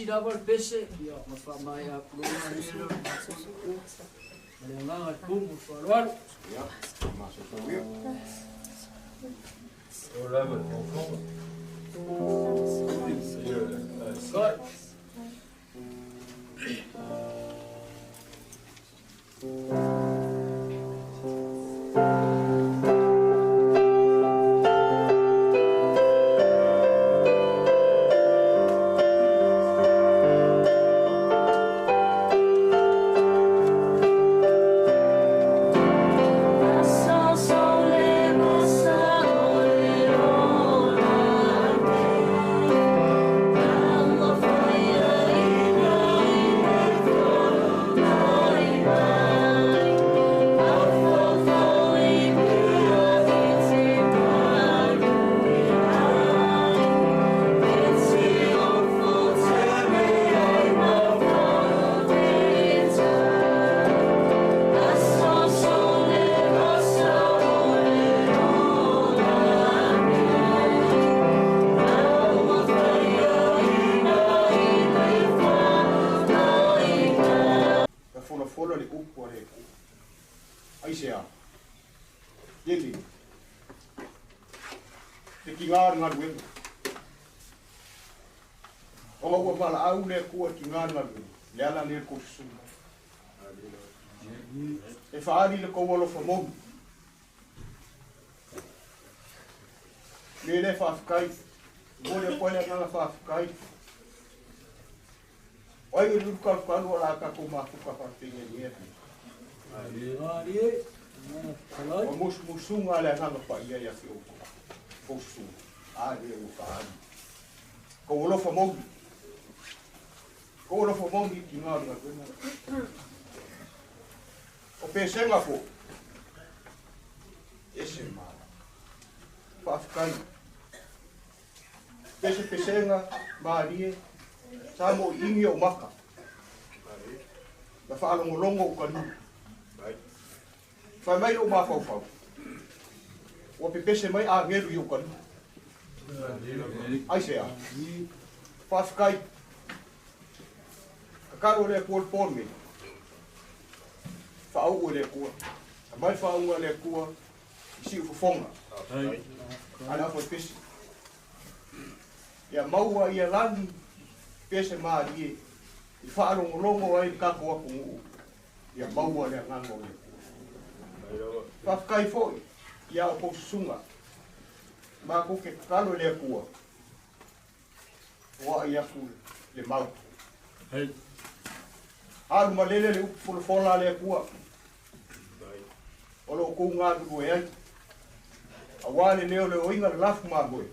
lava le pese, ia ma faamaea atu loa lea ma le agaga le pumu le faaaloalo. Ia, masoso ia. O lava le fofoga. Kai. Na folafola le upu a le Atua. Aisea, lele, te kiga le galuega. Ona ua valaau le Atua e kiga le galuega, le ala lea le kou susuga. E faali le kou alofa moni. Le le faafetai, mo le koe le agaga faafetai. O ai o le ulukalukalu o la tatou mafuta faapena i lenei afiafi. Malie, O musumusuga a le agaga paia ia te outou, kou susuga, a lea ua faali. Kou alofa moni. Kou alofa moni i tiga o le galuega. O pesega fo, ese mala. Faafetai. Pese pesega, malie, sa mo i igi o maka. Na faalogologo o kaliu. Fai mai lou mafaufau. Ua pepese mai agelu i ou kaliu. Aisea. Faafetai. Tatalo le Atua le po lenei. Faauu e le Atua. Aumai le faauuga a le Atua i siufofoga. A le afoepese. Ia maua ia lagi pese malie i faalogologo ai le tatou atunuu. Ia maua le agaga o le Atua. Faafetai foi ia outou susuga. Matou te tatalo i le Atua. Foai atu le mau. Alu malele le upu folafola a le Atua. O lo o kou galulue ai. Aua le leoleoina le lafu mamoe.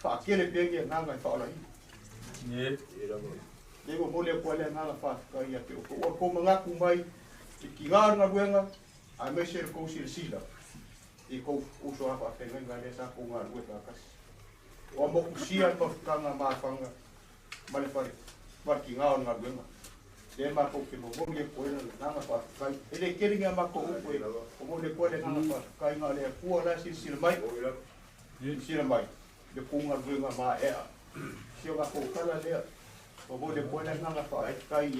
Faakele pea ni agaga e faaolaina. Le momoli atu ai le agaga faafetai ia te outou. Ua tou manatu mai i tiga o le galuega, aemaise le tou silasila i tou uso a faafeagaiga lea sa tou galulue faatasi. Ua motusia le mafutaga mafaga ma le fale ma le tiga o le galuega. Lea matou te momoli atu ai le agaga faafetai. E le tele ni a matou upu e momoli atu ai le agaga faafetai na o le Atua la e silasila mai. Silasila mai le kou galuega maea. Si o matou tala lea. Momoli atu ai le agaga faafetai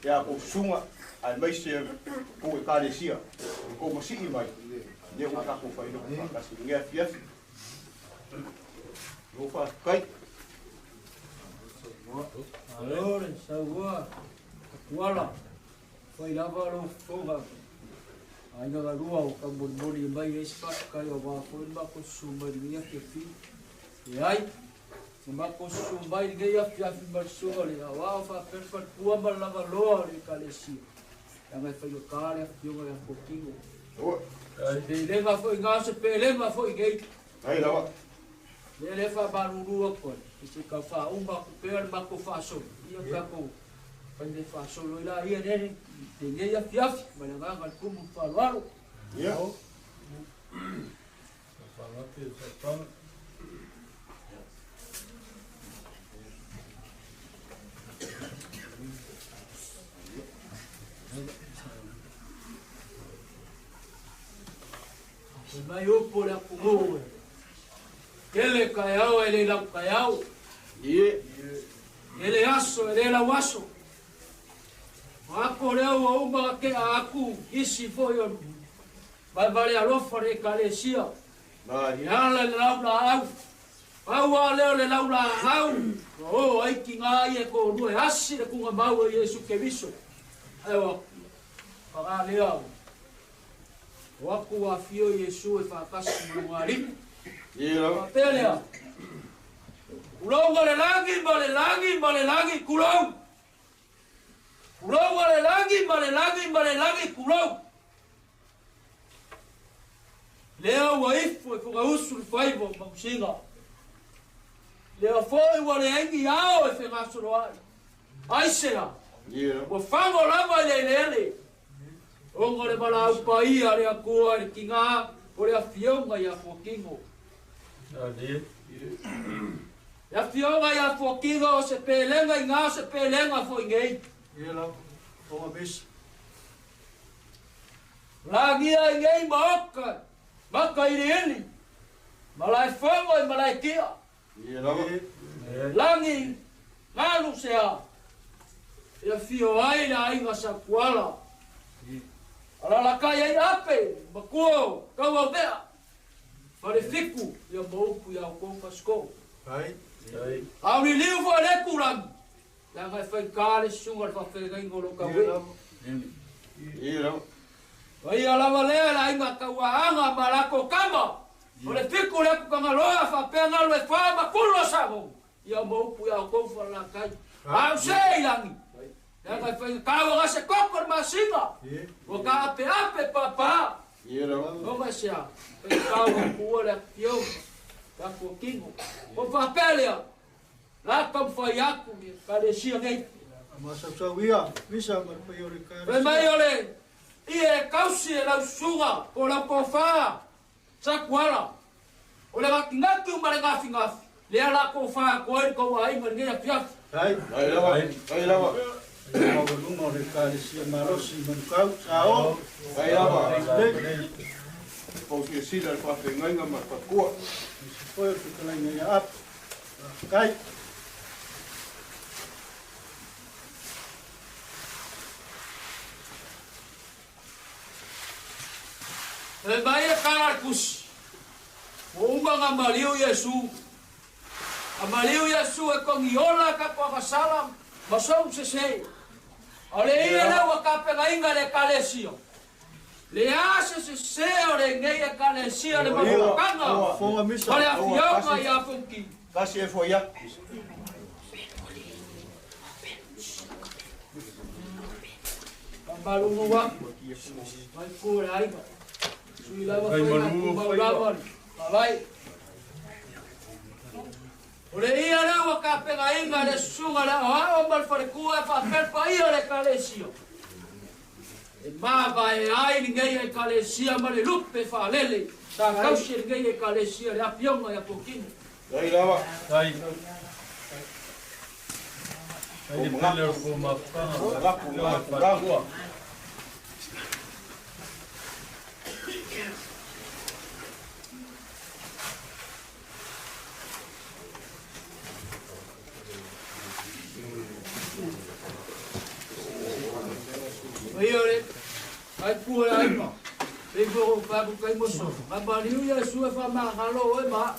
ia tou susuga aemaise tou ekalesia i tou masii mai lea ua tatou failoa faatasi i lenei afiafi. Ua faafetai. Malo le sauoa Tuala, fai lava lou fofoga. Aiga galua o taumolimoli mai ai se faafetai aua foi le matou susu mai i lenei afiafi. E ai, na matou susu mai i lenei afiafi ma le susuga o le aoao faapea le faletua ma le lavaloa o le ekalesia. Leaga e faigata le afioga ia Kotino. Se pelega foi gā, se pelega foi nei. Ai lava. Lea lea faamalulu atu ai, i se tau faauma atu pea le matou faasolo, ia tatou fai mea faasolo ai laia lea lenei afiafi ma le agaga o le tumu ma le faaaloalo. Ia. Fai mai upu o le atunuu e tele taeao e le lau taeao. Ie. E le aso, e le lau aso. O ako lea ua uma ke a aku isi foi o vaevale alofa le ekalesia. E ala i le laulaau. Pau lava lea o le laulaau, ua o ai tiga ia e toalua e asi le tugamau e Iesu Keriso. Ae o aku, paga lea, o aku ua afio Iesu e faatasi ma lona Alii. Faapea lea, Tulou ma le lagi ma le lagi ma le lagi, tulou! Tulou ma le lagi ma le lagi ma le lagi, tulou! Lea ua ifo i Fogausu le faiva o Mausiga. Lea foi ua leai ni ao e fegasoloai. Aisea? Ua fago lava i le eleele. Ona o le valaau paia a le Atua i le tiga o le afioga ia Fuakino. Le afioga ia Fuakino o se pelega i na o se pelega foi nei. Lagia i nei maoka, maka iliili, malaefono i malaetia. Lagi galu sea, e afio ai le aiga Sakuala. Alalakai ai Ape, matua o Tauauvea, Falefitu, ia ma upu ia outou Pasiko. A o liliu foi le tulaga, leaga e faigata le susuga i le faafeagaiga o lo Tauee. Paia lava lea i le aiga Tauaaga ma latou tama, o le fitu le atu Tagaloa faapea galu e fa ma tulu o Samoa, ia ma upu ia outou Falelatai. A o se i lagi, leaga e faigata ua gase koko le masina, ua taapeape papa. Ona se a, faigata ua tuua le afioga, le atuatino. Ona faapea lea, La taumafai atu i Ekalesia nei. Masausau ia, misa ma le paia o le Ekalesia. Fai mai o le ie e tausi e lau susuga po o lau tofa Sakuala, o le gatigati ma le gafigafi, lea la tofa atu ai le tou aiga i lenei afiafi. Ai. Ai lava, ai lava. Paia maualuga o le Ekalesia malosi i Manukau, Sao. Ai lava. Pau silasila i le faafeagaiga ma le faletua. Aemaise foi o le fetalaiga ia Ape. Faafetai. Fai mai e kala le tusi, ua uma ona maliu Iesu. A maliu Iesu e togiola tatou agasala ma sou sese. A o le ia lea ua tapenaina e le Ekalesia. Le a se sese o lenei Ekalesia le mafutaga ma le afioga ia Fonoti. Tasi e foi atu. Faamalulu atu, mai fua le aiga. Sui lava faiga tumau lava le faavae. O le ia lea ua tapenaina e le susuga le aoao ma le faletua e faapea le paia o le Ekalesia. E mavae ai lenei Ekalesia ma le lupe faalele sa tausi e lenei Ekalesia le afioga ia Tokino. Dai lava. Dai. Dai le pele o ko mafutaga. Lapu ngā tulaga. Paia le ai pua le aiga. Pei foi o fai atu kai moso. Ka maliu ia sue fa magalo oe ma.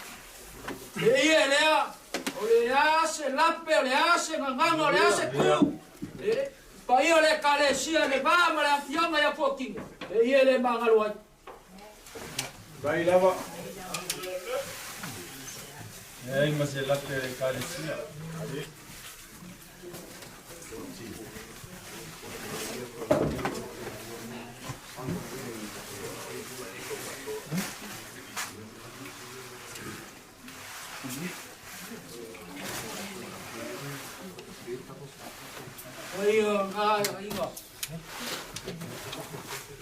Le ia lea, o le a se lape, o le a se gagana, o le a se ku. Le paia o le ekalesia le va ma le afioga ia Fuatino. Le ia le magalo ai. Dai lava. Leai ma se lape a le Ekalesia. Paia o ngā aiga.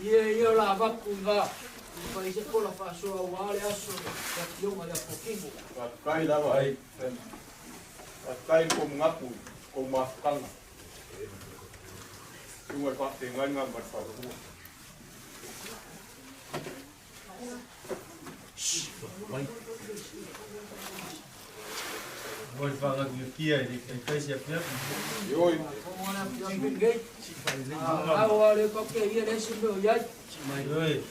Ia ia o la avatu i ngā i whai se pola whaasoa ua le aso le afioga ia Pokino. Faafetai lava. Faafetai ko mangapu ko mafutaga. Susuga le faafeagaiga ma le faletua. Mo le faagagiagia i le taitai se afiafi. Ioe. Au a le koke ia le isi mea o i ai. Ioe.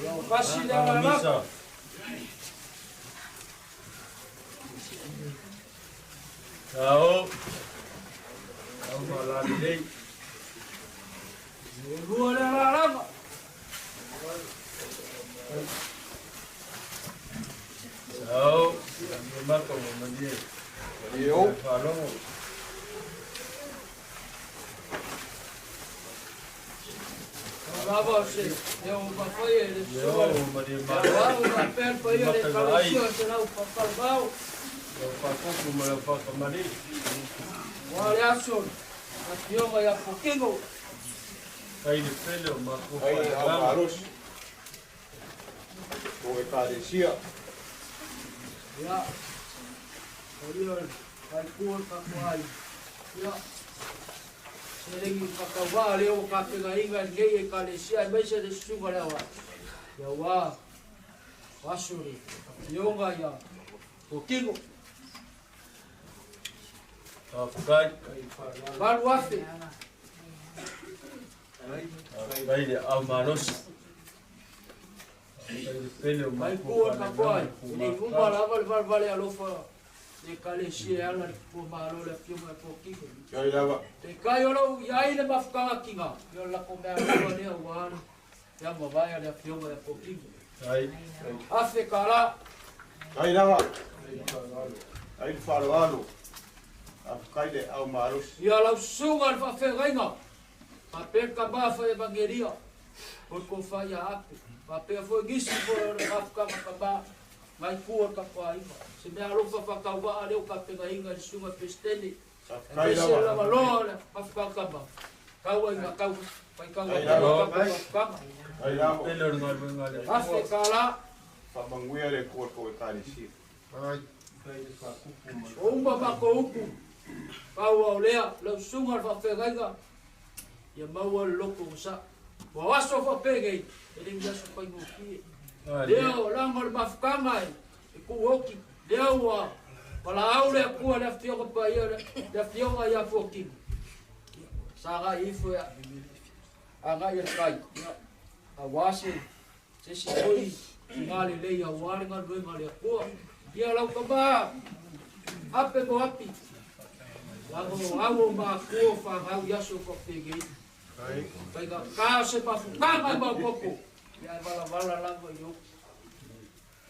Ia o pasi le aga lako. Ao. Ao ma la lelei. E lua le alalaga. Ao. Maka mo malie. Malie o. Faalogo. Lava o se e o mafai e le Io susuga. malie Ia malo. wau ma pea le paia le ekalesia o se lau fafalavao. Lau faakupu ma lau faakamali. Ua le aso afioga ia Pokino. Kai le pele o matou Ai le au faaleagaga. malosi. O ekalesia. Ia, o ia le faipua le tapuai. Ia, selegi whakawā lea ua kapegaina i lenei ekalesia aemaise le susuga le aoao. Ia ua aso le afioga ia Pokino. Faafetai. 8,000. Faafetai le au malosi. Faafetai le pele o matou Faipua le tapuai. faaleagaga E le uma ma lava le valevale alofa le ekalesia e ala i le tupua malo le afioga ia Pokino. Ai lava. Te kai o lou iai le mafukaga kiga, ia o le lako mea alofa lea ua le ia mavae a le afioga ia Pokino. Ai. $1,000. Ai lava. Ai le faaaloalo. Faafetai le au malosi. Ia lau susuga le faafeagaiga, faapea le tama fai evangelia, o le tofa ia Ape, faapea foi nisi foi o le mafukaga tama, ngai tua le tapuaiga. Se mea alofa faatauvaa lea ua tapenaina e le susuga Pesitene, Faafetai aemaise le lava. lavaloa o le mafukaga tama, tau ai na tau faitau Ai atu lava. le tatou mafukaga. Ai lava. Pele o le galuega a le Atua. $1,000. Faamanuia le Atua i le tou ekalesia. Ai. Faafetai le faakupu ma O uma matou upu, pau au lea, lau susuga le faafeagaiga, ia maua le loto o sa. Ua aso faapenei, e le ni aso faigofie. Lea o laga o le mafukaga e, e kuoki, lea ua valaau le Atua le afioga paia le afioga ia Fuakino. Sa agai ifo ia agai i le kai. Ia, aua se se isi foi tiga lelei aua le galuega a le Atua. Ia lau tama ape mo api. Lago o au o matua o fanau i aso faapenei. Faigata o se mafukaga e maopoopo. Ia e valavala lava i oki.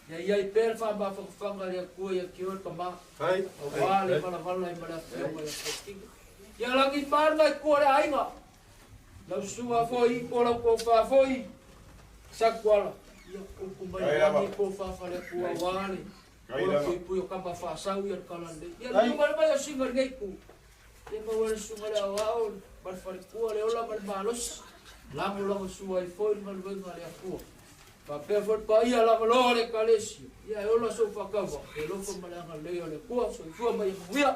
Ia iai pea le faamafanafanga a le Atua ia te oe le tama. Aua le valavala ai ma le afioga ia Fuakino. Ia lagi pa le maikua le aiga. Lau susuga foi po o lau tofa foi Sakuala. Ia upu mai Ai le lava. lagi po faafa le Atua aua le Ai ola lava. puipui o kama faasau ia le kalalelei. Ia liu mai le mai o singa i lenei itu. Ia maua le susuga le aoao ma le falekua le ola ma le malosi. Lagolago sua ai foi le galuega a le Atua. Faapea foi le paia lavaloa o le ekalesia. Ia e ola sou faatauva, e alofa ma le agalelei o le Atua, soifua ma ia manuia.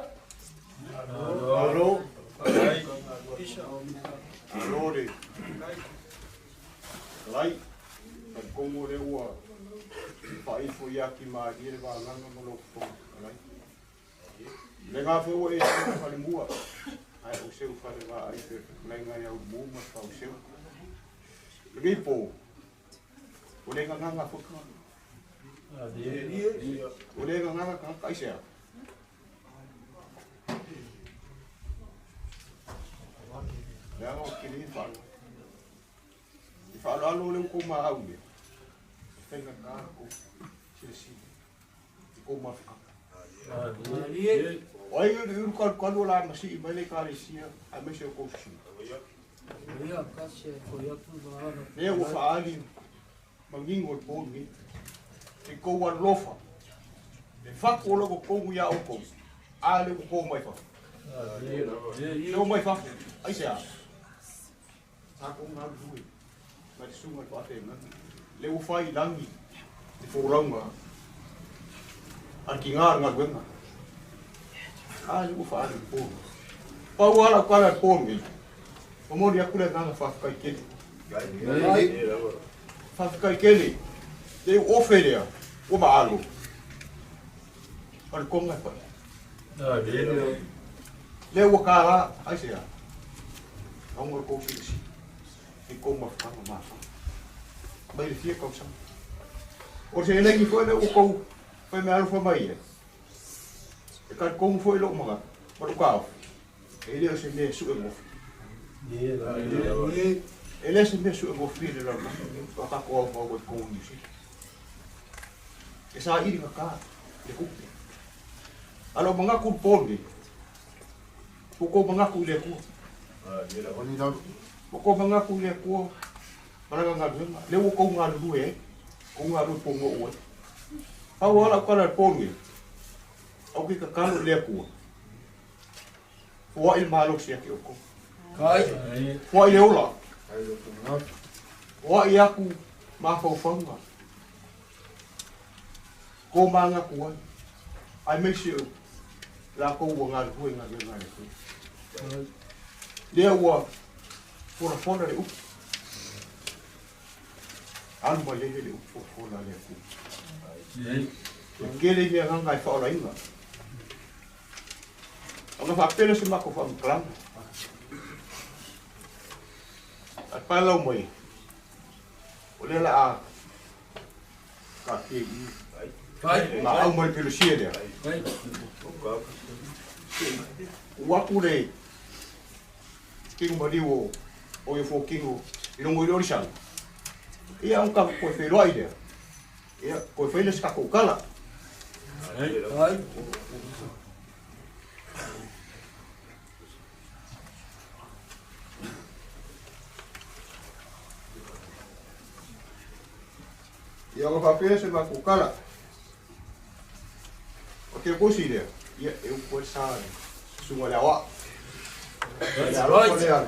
Malo. Faafetai. Malo le. Lai. Talitonu lea ua faaifo ia Akimalie le vagaga ma lou fofoga fetalai. Le gā foi ua e seu falemua, ae ou seu falevaai pe fetalaiga ia Ulumu ma le Fauseu. Lenei po, ua le gagaga foi tagata. Ua le gagaga tagata aisea? Leaga ua tele le faaaloalo. I faaaloalo lea ua tou maau lea, e faigata la tou silasila i tou mafutaga. O ai e ulu kalukalu o la masii mai le ekalesia aemaise o tou susuga. Ia, kasi e foi atu ma ana. Lea ua faaali manino i le po lenei i tou alofa, le fatu o lo outou ia outou, a lea ua to mai fafo. Le o mai fafo, aisea? Sa tou galulue ma le susuga i le faafeagaiga, lea ua fai i lagi le folauga a le tiga o le galuega. A lea ua faaali i le po lenei. Pau lava lau tala i le po lenei, momoli atu le agaga faafetai tele. Faafetai tele, le ofe lea, ua maalo. O le konga e pai. Lea ua kālā, ai se a. Aunga le kou silisi. I kou mafutaga mafana. Mai le fia tausaga. O le seleni foi lea ua kou fai mea alofa mai ai. E talitonu foi lou manatu ma lou taofi, e le o se mea e sue gofie. E le se mea e sue gofie le lalolagi lenei faatoa tatou aumau ai i totonu o Niu Sila. E saili gata le tupe. A o lou manatu i le po lenei, ua outou manatu i le Atua. Ua outou manatu i le Atua ma lana galuega, lea ua outou galulue ai, outou galulue ponou ai. Pau lava lau tala i le po lenei, ou te tatalo i le Atua, foai le malosi ia te outou. Foai le ola. Foai aku mafaufauga. Ko manatu ai. Aemaise o lakou ua galulue i galuega a le Atua. Lea ua folafola le upu. Alu mai ai le upu folafola a le Atua. E tele i mea agaga e faaolaina. Ona faapea lea o se matou faamatalaga. Ae palau mai, o lea la a taatia i i. Maau mai le pelusia lea. Ua atu le tino maliu o ia fuatino i luga i le olisaga. Ia, ona tatou toe feiloai lea. Ia, toe fai lea se tatou tala. Ia ona faapea se matou tala. O te kosi lea, ia e upu ai le sa le susuga i le aoao. Le alofa lea.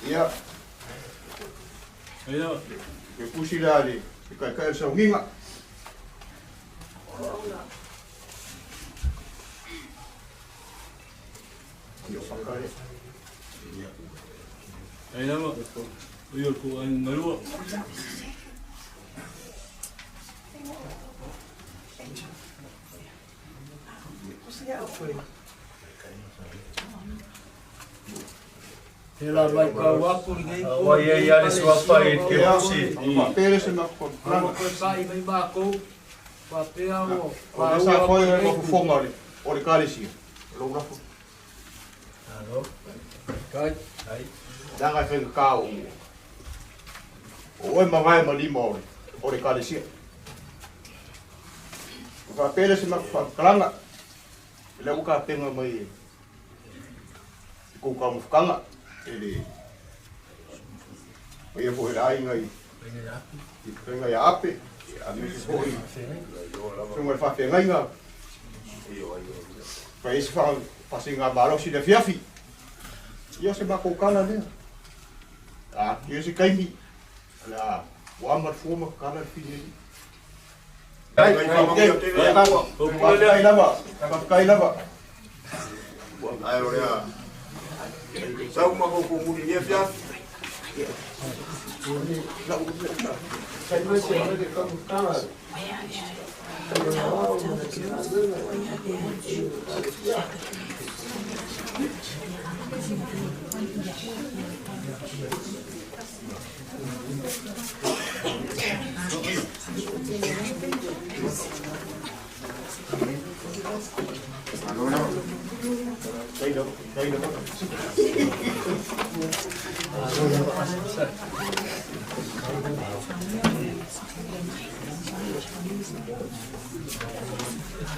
Ia, le pusi lea le taitai o le sauniga. Ia whakare. Ia. Hei lava, o ia ko ai ngarua. Tēlā mai kau aku lenei po. Wai ai ale suafa i te pusi. Faapea se matou Aua koe pa'i mai mākou, faapea ua O lea sa fai ai ma fofoga o le Ekalesia, o lou lafo. Kai. Leaga e faigata o oe ma vae ma lima o le Ekalesia. O faapea lea se matou faamatalaga, o lea ua tapena mai e i kou taumafataga e le paia foi o le aiga i feagaiga ia Ape, aemaise foi susuga i le faafeagaiga, fai ai se faasaigamalosi i le afiafi. Ia o se matou tala lea. A ia se taimi, o le a ua ama le fua ma tatala le fili alii. Faafetai lava, faafetai lava. Ae o lea sau ma koukou muli i afiafi.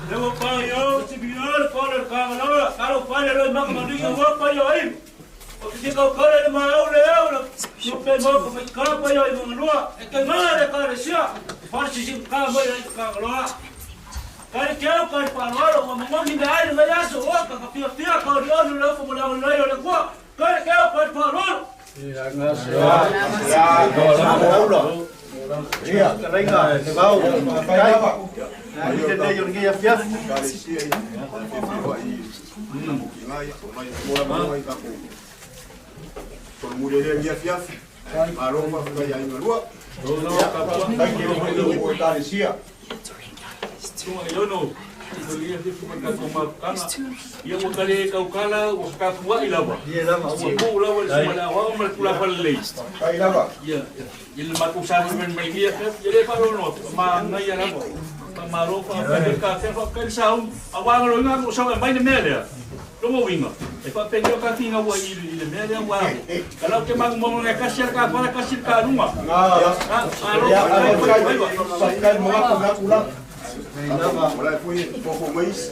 Le ua pa i au si bina le pa le ka ngaloa, ka lo pa le lo maka manu i ua pa i ai. O te tika o kare le maau le au le lupe mo ko mai ka pa i ai mangalua, e te ngā le ka le sia, whare si sing ka mai ai ka ngaloa. Ka le te au ka le pāloalo, ua mangogi me ai le ngai aso, oa ka ka pia pia ka ori onu le ofo mo le angalai o le kua, ka le te au ka le pāloalo. Ia, Fetalaiga, le vao, faafetai lava. Ai lenei o lenei afiafi. Faafetai tele foi i le nuu o Ekalesia. Susuga Iono, ia fifu mai tatou mafutaga. Ia ua ta le tautala, ua tapuai lava. Ua tuu lava le susuga i le aoao ma le tulafale lelei. Faafetai lava. Ia, i le matou sacrament mai ia, ia le faalogo atu, manaia lava. Faamalo, faafetai le kafe, faafetai le sauni. Aua galoina atu o sau e aumai le mea lea. Lona uiga, e faapenia o ta finau ai i le mea lea ua alu. Kalau te magumagu e tasi le kafala, tasi le kaluga. Malo, faafetai faiva. Faafetai mo aku na tulaga. Wala foi fofo mai isi.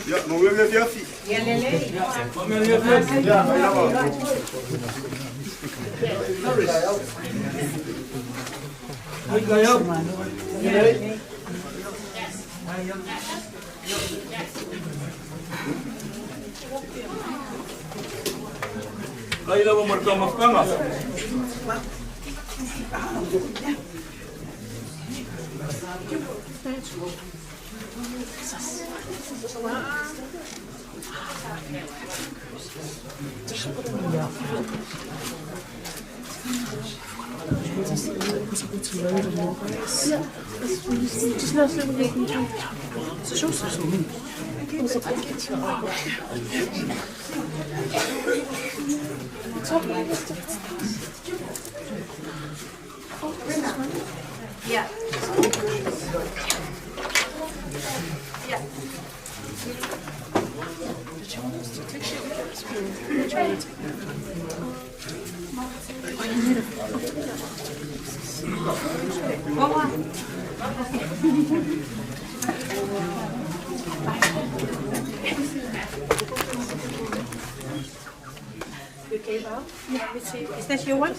Ia, manuia le afiafi. Ia lelei. Manuia le afiafi. Ia, mai lava. Ai kai au. Kai lava ma le taumafataga. Yeah. Yeah. You came out? Yeah. Is that your one?